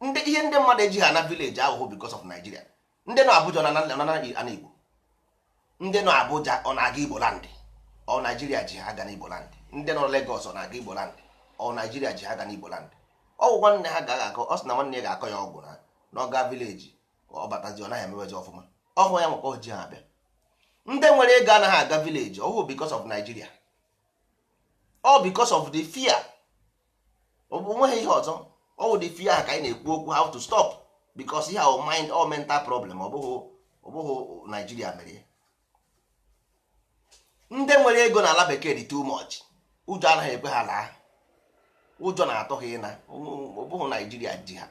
Ndị ihe ndị mmadụ eji ha na village ahụhụ because of Nigeria. Ndị nọ Abuja na Igbo, ndị nọ Abuja ọ na-aga Igbo land? Ọ Nigeria ji ha aga n'Igbo land? Ndị nọ Lagos ọ na-aga Igbo land? Ọ Nigeria ji ha aga n'Igbo land? Ọgwụ nwanne ha ga akọ, ọ sị na nwanne ya ga-akọ ya ọgwụ na ọ gaa village, ọ batazi, ọ naghị emewezi ọfụma. Ọhụ ya nwekwa ji ha abịa. Ndị nwere ego anaghị aga village ọhụ because of Nigeria, all because of the fear. Ọ bụ nweghị ihe ọzọ. Ọ wụ the fear ahụ ka anyị na-ekwu okwu how to stop, because ihe ahụ mind all mental problem. Ọ bụghị Nigeria mere ya. Ndị nwere ego n'ala bekee dị too much, ụjọ anaghị ekwe ha laa, ụjọ na-atọ ha ịna. Ọ bụghị Nigeria ji ha.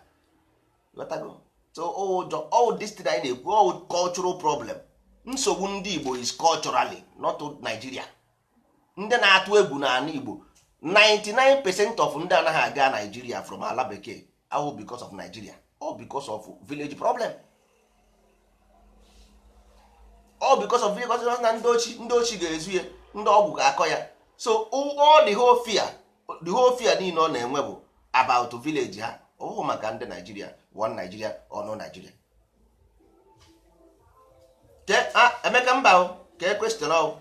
Ghọtago? So ụjọ, all this thing anyị na-ekwu, all cultural problem. Nsogbu ndị Igbo is culturally, not Nigeria. Ndị na-atụ egwu n'ala Igbo, 99% of ndị anaghị aga Nigeria from ala bekee ahụ because of Nigeria, all because of village problem, all because of village na ndị ochi, ndị ochi ga-ezu ya, ndị ọgwụ ga-akọ ya. So all the whole fear, the whole fear niile ọ na-enwe bụ about village ha. Ọ bụghị maka ndị Nigeria, one Nigeria or no Nigeria. Ke Emeka, mba o, ke question ọ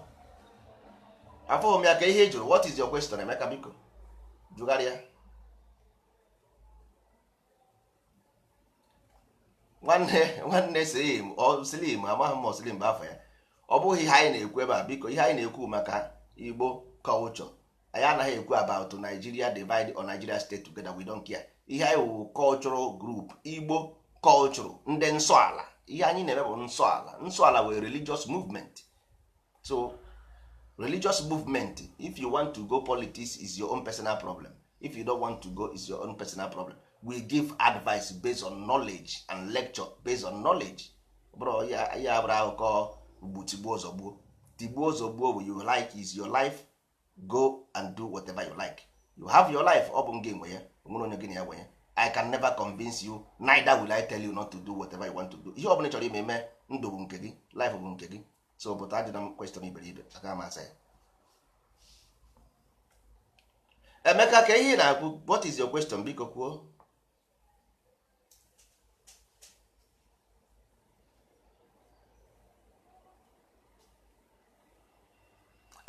afọghị m ya. Ka ihe ị jụrụ, what is your question, Emeka? Biko jụgharịa. Nwanne Slim, ọ Slim, amaghị m Slim bụ afọ ya. Ọ bụghị ihe anyị na-ekwu ebe a, biko. Ihe anyị na-ekwu maka Igbo culture, anyị anaghị ekwu about Nigeria divide or Nigeria state together. We don't care. Ihe anyị wụ cultural group, Igbo culture, ndị nsọ ala. Ihe anyị na-eme bụ nsọ ala. Nsọ ala wee religious movement. So religious movement, if you want to go politics is your own personal problem, if you don't want to go is your own personal problem. We give advice based on knowledge and lecture based on knowledge. Bro, ya ya bụrụ akụkọ ugbu tigbuo zọgbuo, tigbuo zọgbuo bụ you like is your life, go and do whatever you like. You have your life, ọ bụ gị nwe ya, onwere onye gị na ya nwe ya. I can never convince you, neither will I tell you not to do whatever you want to do. Ihe ọ bụla ị chọrọ ime eme, ndụ bụ nke gị, life bụ nke gị. So but ajụna m question iberibe, aka m asa ya. Emeka, ka ihe ị na-akwu, what is your question? Biko kwuo.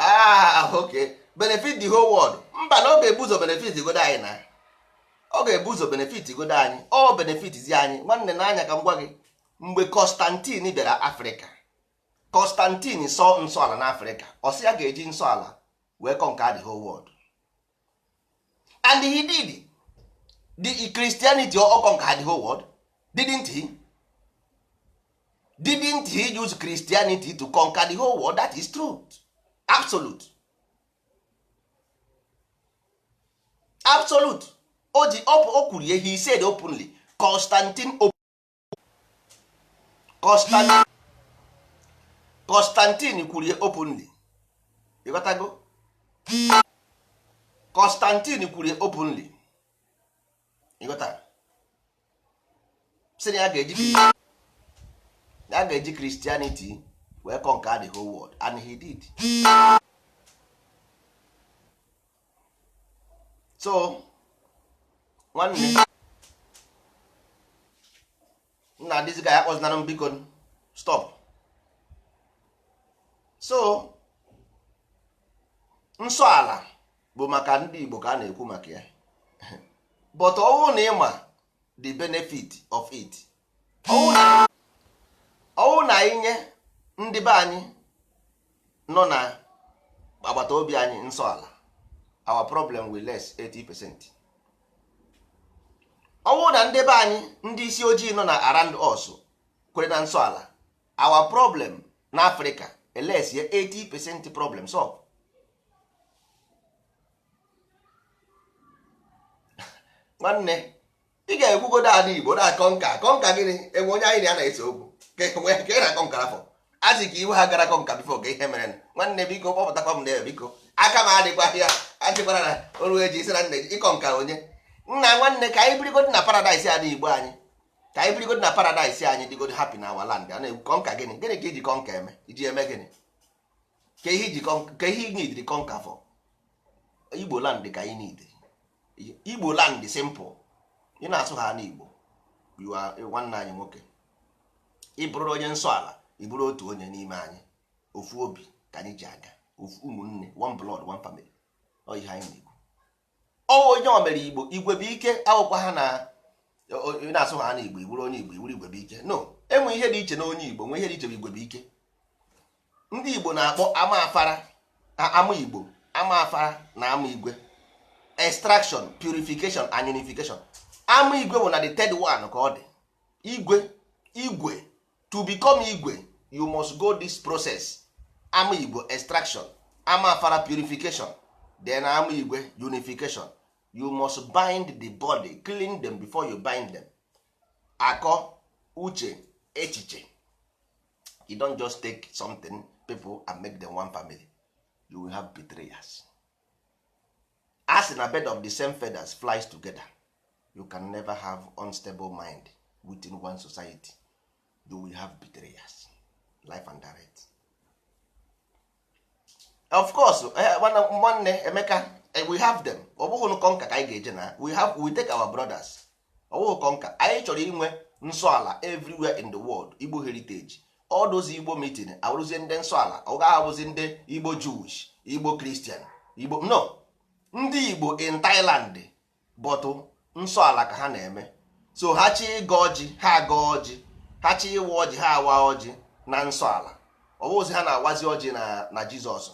Ah, okay, benefit the whole world. Mba, na ọ ga-ebu ụzọ benefit godo anyị, na ọ ga-ebu ụzọ benefit godo anyị, ọ benefit zi anyị. Nwanne, n'anya ka m gwa gị, mgbe Constantine bịara Afrịka, Constantine sọ nsọ ala n'Afrịka, ọ sị ya ga-eji nsọ ala wee conquer the whole world, and he did. The Christianity or conquer the whole world, didn't he? Didn't he use Christianity to conquer the whole world? That is true, absolute, absolute. O ji o kwuru ihe, he said openly. Constantine, Constantine, Constantine kwuru ya openly. Ịghọtago? Constantine kwuru ya openly. Ịghọta? Sị na ya ga-eji Christianity wee conquer the whole world, and he did. So nwanne nna adịzi ka ya kpọzinara m, biko stop. So nsọ ala bụ maka ndị Igbo ka a na-ekwu maka ya, but ọwụ na ịma the benefit of it, ọwụ na anyị nye ndị be anyị nọ na agbata obi anyị nsọ ala, our problem will less 80%. Ọwụ na ndị be anyị, ndị isi ojii nọ na around us kwere na nsọ ala, our problem na Africa less ye 80% problem solve. Nwanne, ị ga-ekwugodo ala Igbo na conquer, conquer gịnị? Enwe onye anyị na ya na-ese okwu ka ị na-akọnkara afọ azị ka iwe ha gara conquer before ka ihe mere. Nwanne, biko kpọpụtakwa m na biko, aka m adịkwa ya adịkwara na oru eji isi na nne ịconquer onye nna. Nwanne, ka anyị birigodi na paradise ala Igbo anyị, ka anyị birigodi na paradise anyị, dịgodi happy na our land. A na-ekwu conquer gịnị? Gịnị ka iji conquer eme? Iji eme gịnị? Ka ihe iji, ka ihe ị nidiri conquer for Igbo land? Ka anyị need Igbo land, simple. Ị na-asụ ha n'Igbo, you are nwanne anyị nwoke. Ị bụrụ onye nsọ ala, ị bụrụ otu onye n'ime anyị. Ofu obi ka anyị ji aga, ofu ụmụnne, one blood, one family. Ọ ihe anyị na-ekwu. Ọ onye o mere Igbo igwe bụ ike awụkwa ha na ị na-asụ ha n'Igbo, ị bụrụ onye Igbo, iburu igwe bụ ike. No, enwe ihe dị iche na onye Igbo, nwe ihe dị iche bụ igwe bụ ike. Ndị Igbo na-akpọ ama afara, ama Igbo, ama afara na ama igwe. Extraction, purification and unification. Ama igwe bụ na the third one ka ọ dị. Igwe, igwe, to become igwe you must go this process. Ama igwe extraction, ama afara purification, then ama igwe unification. You must bind the body, clean them before you bind them. Akọ, uche, echiche. You don't just take something people and make them one family. You will have betrayers. As in a bed of the same feathers flies together. You can never have unstable mind within one society. You will have betrayers, life and direct. Of course, nwanne Emeka, we have them. Ọ bụghị conquer ka anyị ga-eje na we have, we take our brothers. Ọ bụghị conquer. Anyị chọrọ inwe nsọ ala everywhere in the world, Igbo heritage. All those Igbo meeting awụrụzie ndị nsọ ala, ọ gaghị abụzi ndị Igbo Jewish, Igbo Christian, Igbo no, ndị Igbo in Thailand, but nsọ ala ka ha na-eme. So ha chi ịga ọjị, ha aga ọjị, ha chi ịwa ọjị, ha awa ọjị na nsọ ala. Ọ bụghịzi ha na-awazi ọjị na Jizọs,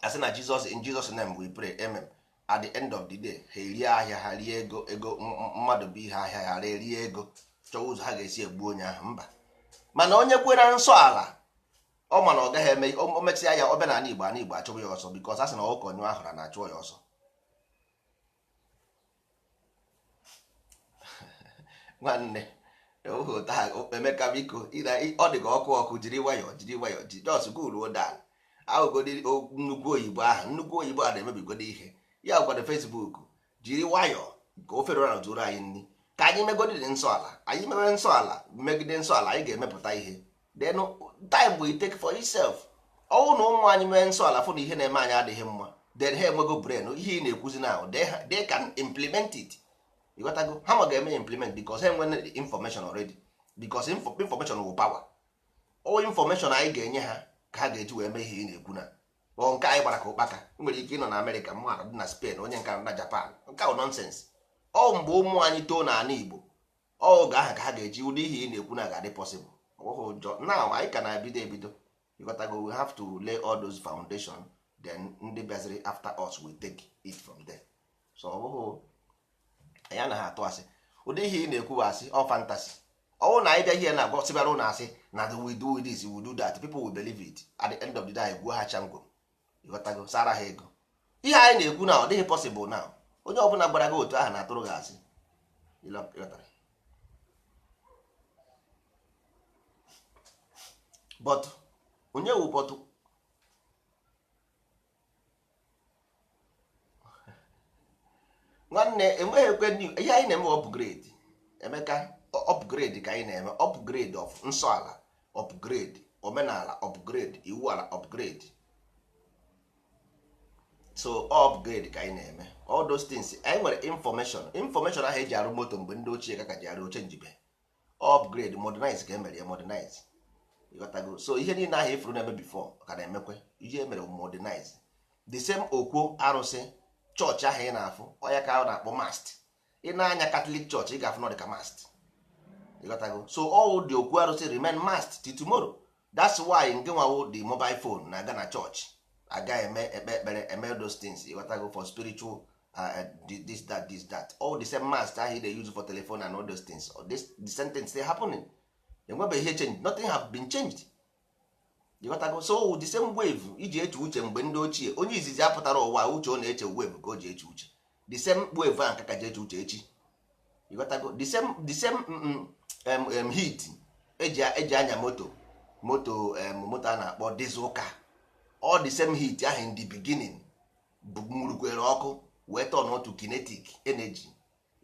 asị na Jizọs, in Jesus name we pray, amen. At the end of the day, ha erie ahịa, ha rie ego, ego mmadụ bụ ihe ahịa, ha erie ego, chọwa ụzọ ha ga-esi egbu onye ahụ. Mba, mana onye kwere nsọ ala, ọ ma na ọ gaghị eme, o mesịa ya ọbịa n'ala Igbo, ala Igbo achụbụ ya ọsọ, because a sị na ọkụkọ nyụọ ahụrụ na-achụ ya ọsọ. Nwanne Emeka, biko, ọ dị ka ọkụ ọkụ, jiri nwayọọ, jiri nwayọọ, ji just go ruo down. Ahụgodi nnukwu oyibo ahụ, nnukwu oyibo a na-emebigodi ihe ya gwara Facebook. Jiri nwayọọ ka ofe rụra zuru anyị nri, ka anyị megodi dị nsọ ala. Anyị mewe nsọ ala, megide nsọ ala, anyị ga-emepụta ihe. Then time will take for itself. Ọnwụ na ụmụ anyị mee nsọ ala, fụ na ihe na-eme anyị adịghị mma, then ha enwego brain. Ihe ị na-ekwuzi now, they can implement it. Ịghọtago? Ha ma ga-eme implement because ha enwere the information already, because information will power. All information anyị ga-enye ha ka ha ga-eji wee mee ihe ị na-ekwu na ọ nke anyị gbara ka ụkpaka. Nwere ike ịnọ na Amerịka, mmadụ dị na Spain, onye nka na Japan. Nke ahụ nonsense. Ọ mgbe ụmụ anyị too n'ala Igbo, oge ahụ ka ha ga-eji ụdị ihe ị na-ekwu na ga-adị possible. Ọ bụghị ụjọ now, anyị ka na-ebido ebido. Ịghọtago? We have to lay all those foundation, then ndị bịaziri after us will take it from there. So ọ bụghị anyị anaghị atụ asị. Ụdị ihe ị na-ekwu bụ asị, ọ fantasy. Ọwụ na anyị bịa ihe na-agwa sịbara ụnụ asị na we do this, we do that, people will believe it. At the end of the day, gwuo ha changwo. Ịghọtago? Sara ha ego. Ihe anyị na-ekwu na ọ dịghị possible now. Onye ọbụla gwara gị otu ahụ na-atụrụ gị asị. Ịghọtara? But onye wu but nwanne, enweghị ekwe ihe anyị na-eme upgrade. Emeka, upgrade ka anyị na-eme, upgrade of nsọ ala, upgrade omenala, upgrade iwu ala, upgrade. So upgrade ka anyị na-eme all those things. Anyị nwere information, information ahụ eji arụ moto mgbe ndị ochie ka ji arụ oche njibe. Upgrade, modernize ka emere ya, modernize. Ịghọtago? So ihe niile ahụ ifuru na-eme before ka na-emekwe. Ihe emere modernize, the same okwo arụsị chọọchị ahụ ị na-afụ, ọya ka a na-akpọ mast. Ị na-anya Catholic Church, ị ga-afụ na ọ dị ka mast. Ịghọtago? So all the okwu arụsị remain mast till tomorrow. That's why nke nwawo the mobile phone na-aga na chọọchị, aga eme ekpe ekpere, eme those things. Ịghọtago? For spiritual this that, this that, all the same mast ahụ ị na-use for telephone and all those things, this, the same things still happening. Enwebeghị ihe change, nothing have been changed. Ịghọtago? So the same wave iji eche uche mgbe ndị ochie, onye izizi apụtara ụwa, uche ọ na-eche, wave ka o ji eche uche, the same wave ahụ ka ji eche uche echi. Ịghọtago? The same heat eji anya moto, moto a na-akpọ diesel car, all the same heat ahụ in the beginning bụ nwurukwere ọkụ wee turn otu kinetic energy.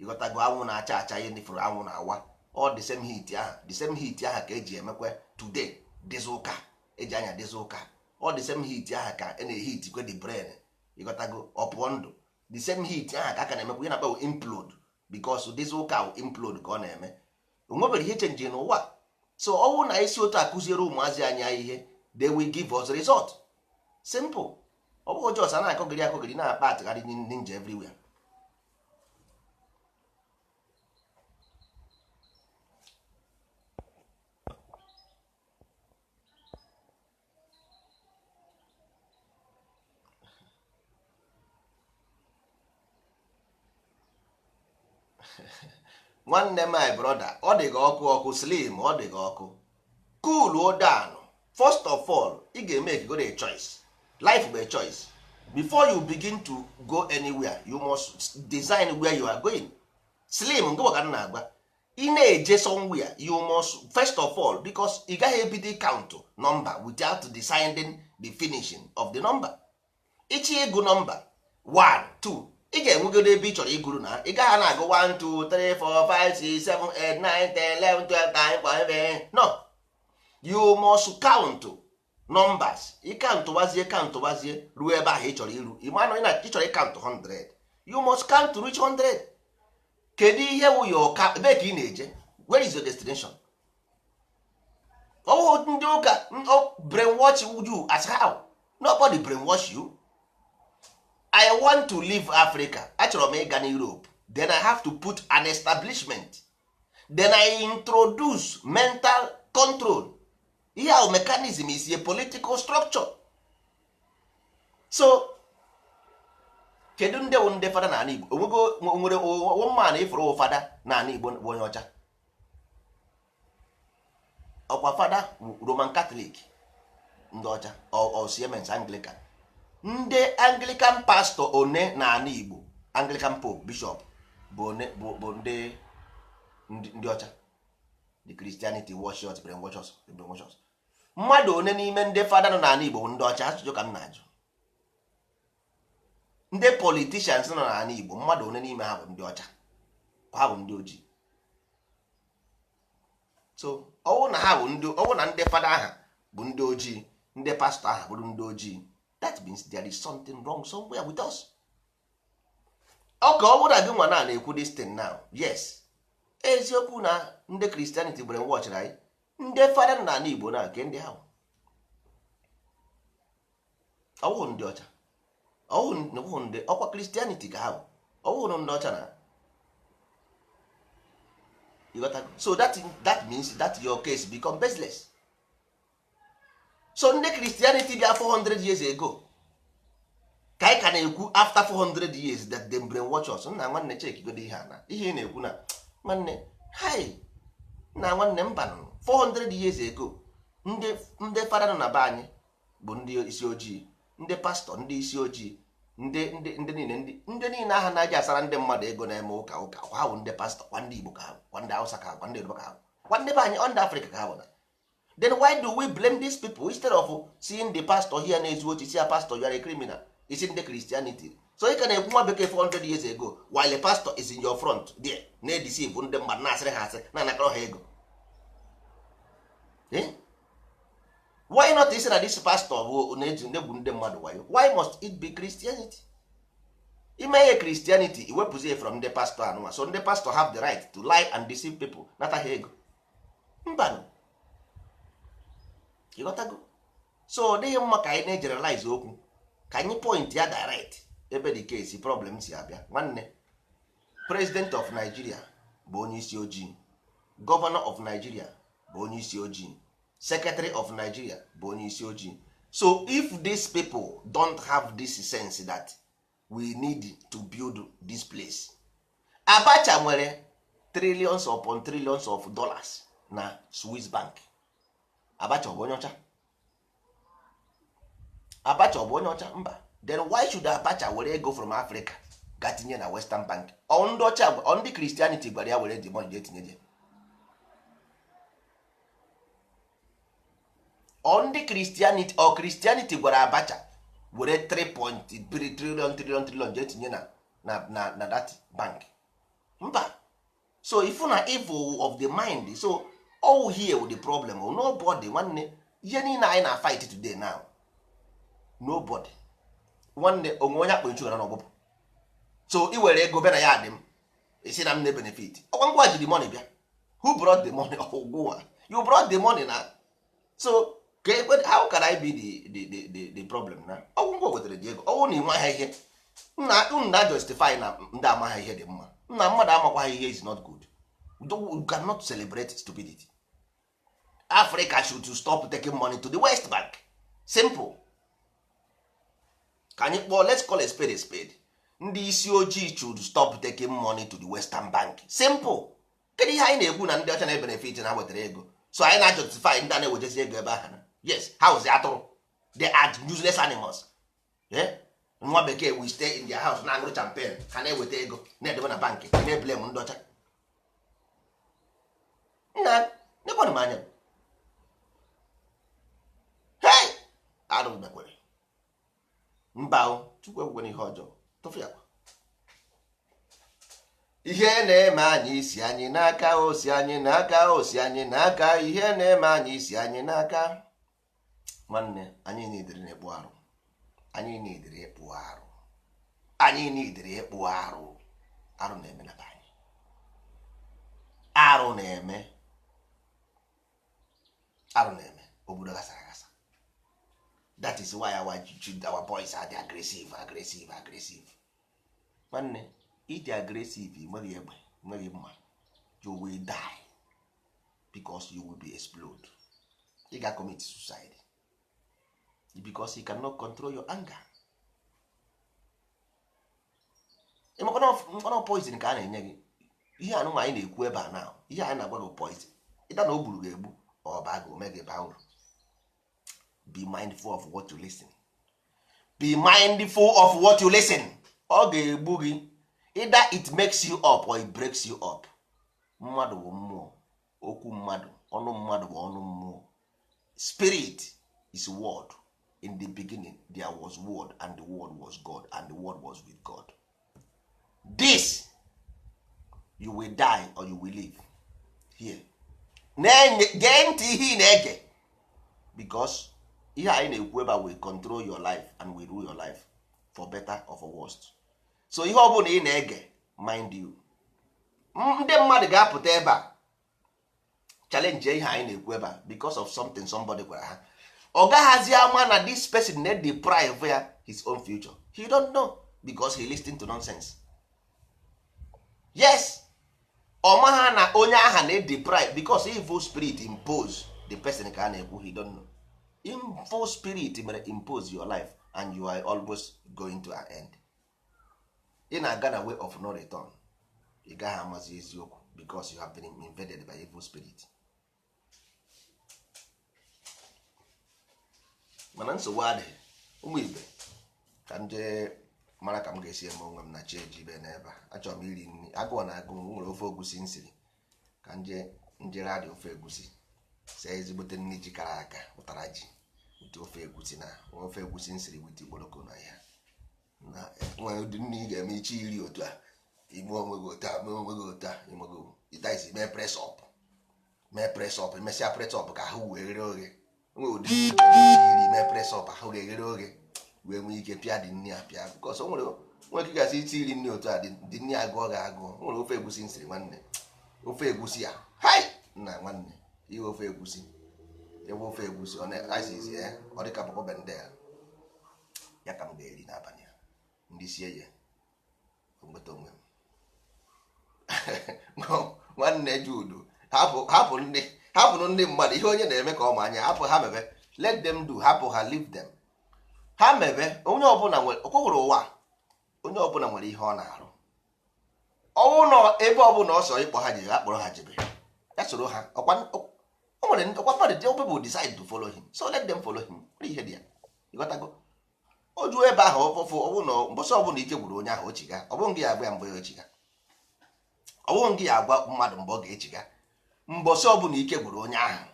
Ịghọtago? Anwụ na-acha acha, ihe ndị fụrụ anwụ na-awa, all the same heat ahụ, the same heat ahụ ka eji emekwe today diesel car, eji anya diesel car. All the same heat ahụ ka a na-ehit kwe the brain. Ịghọtago? Ọ pụọ ndụ. The same heat ahụ ka a ka na-emekwa ihe na-akpọ implode, because diesel car implode ka ọ na-eme. Onwebere ihe change n'ụwa. So ọnwụ na isi otu akụziere ụmụazị anyị ihe, they will give us result. Simple. Ọ bụghị jos a na-akọgịrị akọgịrị, na-akpa atịgharị ninja everywhere. Nwanne, my brother, ọ dị gị ọkụ ọkụ. Slim, ọ dị gị ọkụ. Cool down. First of all, ị ga-emeke go a choice. Life bụ a choice. Before you begin to go anywhere, you must design where you are going. Slim, nke ka m na-agba, ị na-eje somewhere, you must first of all, because ị gaghị ebido count number without deciding the finishing of the number. Ịchọ ịgụ nọmba 1 2, ị ga-enwegodo ebe ị chọrọ ịgụrụ na ị gaghị na-agụ 1 2 3 4 5 6 7 8 9 10 11 12 13 14. No, you must count numbers. Ị countụbazie, countụbazie ruo ebe ahụ ị chọrọ iru. Ị ma na ị chọrọ ịcount 100, you must count to reach 100. Kedu ihe wụ your ebe ka ị na-eje? Where is your destination? Ọwụ ndị ụka brainwash you as how? Nobody brainwash you. I want to leave Africa, achọrọ m ịga na Europe, then I have to put an establishment, then I introduce mental control. Ihe ahụ mechanism is a political structure. So kedu ndị wụ ndị fada n'ala Igbo? Onwego nwere one man ifuru fada n'ala Igbo bụ onye ọcha? Ọkwa fada Roman Catholic, ndị ọcha, or Siemens Anglican. Ndị Anglican pastor one n'ala Igbo, Anglican Pope, bishop bụ one bụ ndị ọcha. The Christianity wash us, brainwash us, brainwash us. Mmadụ one n'ime ndị fada nọ n'ala Igbo bụ ndị ọcha? Ajụjụ ka m na-ajụ. Ndị politicians nọ n'ala Igbo, mmadụ one n'ime ha bụ ndị ọcha? Ha bụ ndị ojii. So ọwụ na ha bụ ndị, ọwụ na ndị fada aha bụ ndị ojii, ndị pastọ aha bụrụ ndị ojii, that means there is something wrong somewhere with us. Ọ ka ọ bụrụ na gị nwa na na-ekwu this thing now, yes, eziokwu na ndị Christianity brainwashịrị anyị. Ndị fada nọ n'ala Igbo na nke ndị ahụ, ọwụ ndị ọcha, ọwụ ndị ọkwa Christianity ka ha bụ, ọwụ ndị ọcha na. You got that? So that means that your case become baseless. So ndị Christianity bịa 400 years ago, ka anyị ka na-ekwu after 400 years that them brainwash us. Nna nwanne, check godo ihe a na ihe ị na-ekwu na nwanne. Hi, nna nwanne, mba nọ 400 years ago, ndị fada nọ na be anyị bụ ndị isi ojii, ndị pastọ ndị isi ojii, ndị niile, ndị niile aha na-aji asara ndị mmadụ ego na-eme ụka ụka ha bụ ndị pastọ, kwa ndị Igbo ka ha bụ, kwa ndị Hausa ka ha bụ, kwa ndị Yoruba ka ha bụ, kwa ndị be anyị, ọ ndị Afrịka ka ha bụ na. Then why do we blame these people instead of seeing the pastor here na-ezu ochi, si ya, "Pastor, you are a criminal"? Isi ndị Christianity. So ị ka na-ekwu nwa bekee 400 years ago while a pastor is in your front there na-edeceive ndị mmadụ, na-asịrị ha asị, na-anakọrọ ha ego. Eh? Why not isi na this pastor bụ na-eji na-egwu ndị mmadụ wayo? Why must it be Christianity? Ime ihe Christianity, iwepụzie from ndị pastor anụnwa. So ndị pastor have the right to lie and deceive people, nata ha ego? Mbanụ, ịghọtago? So ọ dịghị mma ka anyị na-egeneralize okwu, ka anyị point ya direct ebe the case problem si abịa. Nwanne, President of Nigeria bụ onye isi ojii, Governor of Nigeria bụ onye isi ojii, Secretary of Nigeria bụ onye isi ojii. So if these people don't have this sense that we need to build this place. Abacha nwere trillions upon trillions of dollars na Swiss bank. Abacha ọ bụ onye ọcha? Abacha ọ bụ onye ọcha? Mba. Then why should Abacha were ego from Africa ga tinye na Western bank? Ọ ndị ọcha, ọ ndị Christianity gwara ya were the money jee tinye je? Ọ ndị Christianity, ọ Christianity gwara Abacha were 3.3 trillion trillion trillion jee tinye na that bank? Mba. So if na evil of the mind, so all here with the problem, nobody, nwanne, ihe niile anyị na fight today now, nobody, nwanne, onwe onye akpa nchu gara n'ọgbụpụ. So i were ego bịa na ya dị m, isi na m na-benefit. Ọkwa ngwa ji the money bịa. Who brought the money? Ọgwụwa, you brought the money na. So ka ekwe, how can I be the problem na ọgwụ ngwa wetara ji ego? Ọwụ na ị nwaghị ihe nna unu na justify na ndị amaghị ihe dị mma. Nna, mmadụ amakwaghị ihe is not good. You cannot celebrate stupidity. Africa should to stop taking money to the West bank. Simple. Ka anyị kpọọ, let's call a spade a spade. Ndị isi ojii should stop taking money to the Western bank. Simple. Kedu ihe anyị na-ekwu na ndị ọcha na-ebenefit na ha wetara ego? So anyị na-justify ndị a na-ewejezi ego ebe ahụ na yes, ha wụzi atụrụ. They are useless animals. Eh? Nwa bekee will stay in their house na-aṅụrụ champagne, ha na-eweta ego na-edebe na bank, na-eblame ndị ọcha. Nna, nekwanụ m anya. Hey, arụ mekwere mba o. Chukwu ekwekwana ihe ọjọọ. Tụfu ya kwa. Ihe na-eme anyị isi anyị n'aka, o si anyị n'aka, o si anyị n'aka. Ihe na-eme anyị isi anyị n'aka. Nwanne, anyị nidiri na-ekpu arụ, anyị nidiri ịkpụ arụ, anyị nidiri ịkpụ arụ. Arụ na-eme na be anyị, arụ na-eme, arụ na-eme. Obodo gasara agasa. That is why our boys are aggressive, aggressive, aggressive. Nwanne, ịdị aggressive, nweghị egbe, nweghị mma, you will die because you will be explode. Ị ga commit suicide because you cannot control your anger. Ịmakwana poison ka a na-enye gị. Ihe anụnwa anyị na-ekwu ebe a na ihe anyị na-agwa gị poison ịta na o gburu gị egbu, ọ baa gị, ome gị baa uru. Be mindful of what you listen. Be mindful of what you listen. Ọ ga-egbu gị. Either it makes you up or it breaks you up. Mmadụ bụ mmụọ. Okwu mmadụ, ọnụ mmadụ bụ ọnụ mmụọ. Spirit is word. In the beginning there was word, and the word was God, and the word was with God. This, you will die or you will live here. Gee ntị ihe ị na-ege, because ihe anyị na-ekwu ebe a will control your life and will rule your life for better or for worst. So ihe ọ bụla ị na-ege, mind you, ndị mmadụ ga-apụta ebe a challenge ihe anyị na-ekwu ebe a because of something somebody gwara ha. Ọ gaghazi ama na this person na deprive ya his own future. He don't know because he listen to nonsense. Yes, ọ maha na onye aha na deprive because evil spirit impose the person ka a na-ekwu. He don't know. Evil spirit mere impose your life and you are almost going to an end. Ị na-aga na way of no return. Ị gaghị amazi eziokwu because you have been invaded by evil spirit. Mana nsogbu adịghị, ụmụ ibe. Ka m jee mara ka m ga-esi eme onwe m na chi ejibe n'ebe a. Achọrọ m iri nri, agụụ na agụ m. Nwere ofe egusi m siri, ka m jee njere adị ofe egusi, see ezigbote nri ji kara aka, ụtara ji wute ofe egusi na ofe egusi m siri wute ikporoko na ya na nwere ụdị nri ị ga-eme iche iri otu a, ime onwe gị otu a, mee onwe gị otu a, imego ịtaisi, mee press up, mee press up, emesịa press up ka ahụ wee ghere oghe. Nwee ụdị nri ị ga-eme iri, mee press up, ahụ ga-eghere oghe, wee nwee ike pịa dị nri apịa, because o nwere nwere ike gasị iti iri nri otu a, dị nri agụọ gị agụọ. O nwere ofe egusi nsiri, nwanne, ofe egusi a, hai nna, nwanne, ihe ofe egusi, ebe ofe egusi ọ na-asizi ya, ọ dịka pọpọ bendel ya ka m ga-eri n'abalị a. Ndị sie ya, nweta onwe m. Nwanne Jude, hapụ, hapụ ndị, hapụrụ ndị mmadụ ihe onye na-eme ka ọ ma anya. Hapụ ha mebe. Let them do. Hapụ ha, leave them, ha mebe. Onye ọbụla nwere ọkwụkwụrụ ụwa, onye ọbụla nwere ihe ọ na-arụ. Ọnwụ nọ ebe ọbụla ọ sọ ịkpọ ha jebe, akpọrọ ha jebe, ya soro ha. Ọkwa o nwere ọkwa mmadụ dị, people decide to follow him, so let them follow him. Nwere ihe dị ya, ịghọtago? O juo ebe ahụ ọfụfụ ọbụ na mbọsị ọbụla ike gwụrụ onye ahụ, ochiga. Ọ bụghị gị ya agwa ya mgbe ya ochiga, ọ bụghị gị ya agwa mmadụ mgbe ọ ga-echiga. Mbọsị ọbụla ike gwụrụ onye ahụ,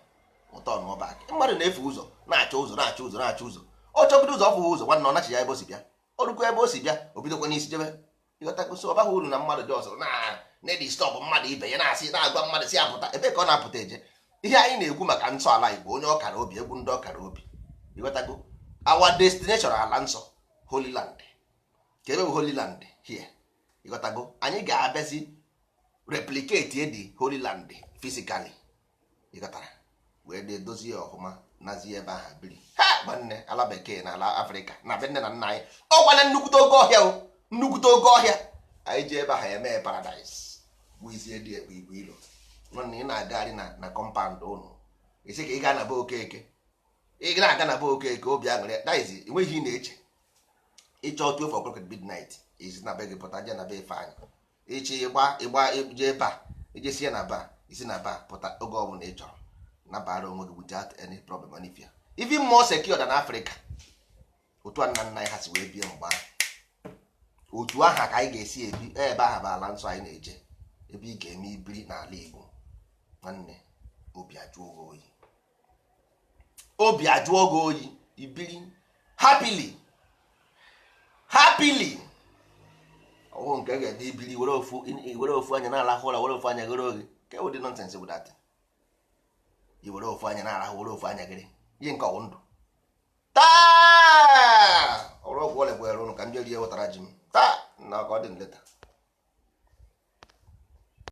ụtọ nọba. Mmadụ na-efe ụzọ, na-achọ ụzọ, na-achọ ụzọ, na-achọ ụzọ. Ọ chọgide ụzọ, ọfụghị ụzọ, nwanne, ọ nachi ya ebe o si bịa. O rukwa ebe o si bịa, o bidokwa n'isi jebe. Ịghọtago? So ọ baghị uru na mmadụ dị ọzọ na na-edistọbụ mmadụ ibe ya, na-asị, na-agwa mmadụ si apụta ebe ka ọ na-apụta eje. Ihe anyị na-ekwu maka nsọ ala Igbo, onye ọkara obi, egwu ndị ọkara obi, ịghọtago? Our destination, ala nsọ, holy land. Ka ebe bụ holy land here, ịghọtago? Anyị ga-abịazi replicate the holy land physically, ịghọtara? Wee dị dozie ya ọfụma, nazie ebe ahụ biri ha. Nwanne, ala bekee na ala Afrịka na be nne na nna anyị, ọkwa na nnukwute oke ọhịa o, nnukwute oke ọhịa. Anyị ji ebe ahụ eme paradise, bụ isi dị ekpe igwe ilo. Nwanne, ị na-agagharị na compound ụnụ, isi ka ị gaa na be Okeke, ị na-aga na be Okeke, obi aṅụrị daizi, enweghị ihe ị na-eche. Ịchọ 12 o'clock midnight. Isi na be gị pụta jee na be Ifeanyị, ịchị ịgba ịgba jee ba, ijesie na ba, isi na ba pụta oge ọbụla ị chọrọ, nabara onwe gị without any problem, any fear, even more secure than Africa. Otu a nna nna anyị ha si wee bie mgbe ahụ, otu aha ka anyị ga-esi ebi. Ebe aha bụ ala nsọ anyị na-eje, ebe ị ga-eme ibiri n'ala Igbo. Nwanne, obi ajụọ gị oyi, obi ajụọ gị oyi, ibiri happily, happily. Ọwụ nke ga-eme ibiri, were ofu anya na-arahụ ụra, were ofu anya ghere oghe. Ke ụdị nonsense bụ that? I were ofu anya na-arahụ, were ofu anya ghere ihe, nke ọwụ ndụ taa? Ọrụ ọgwụ ole gwere ụnụ ka m jee rie, wetara ji m taa na ka ọ dị nleta.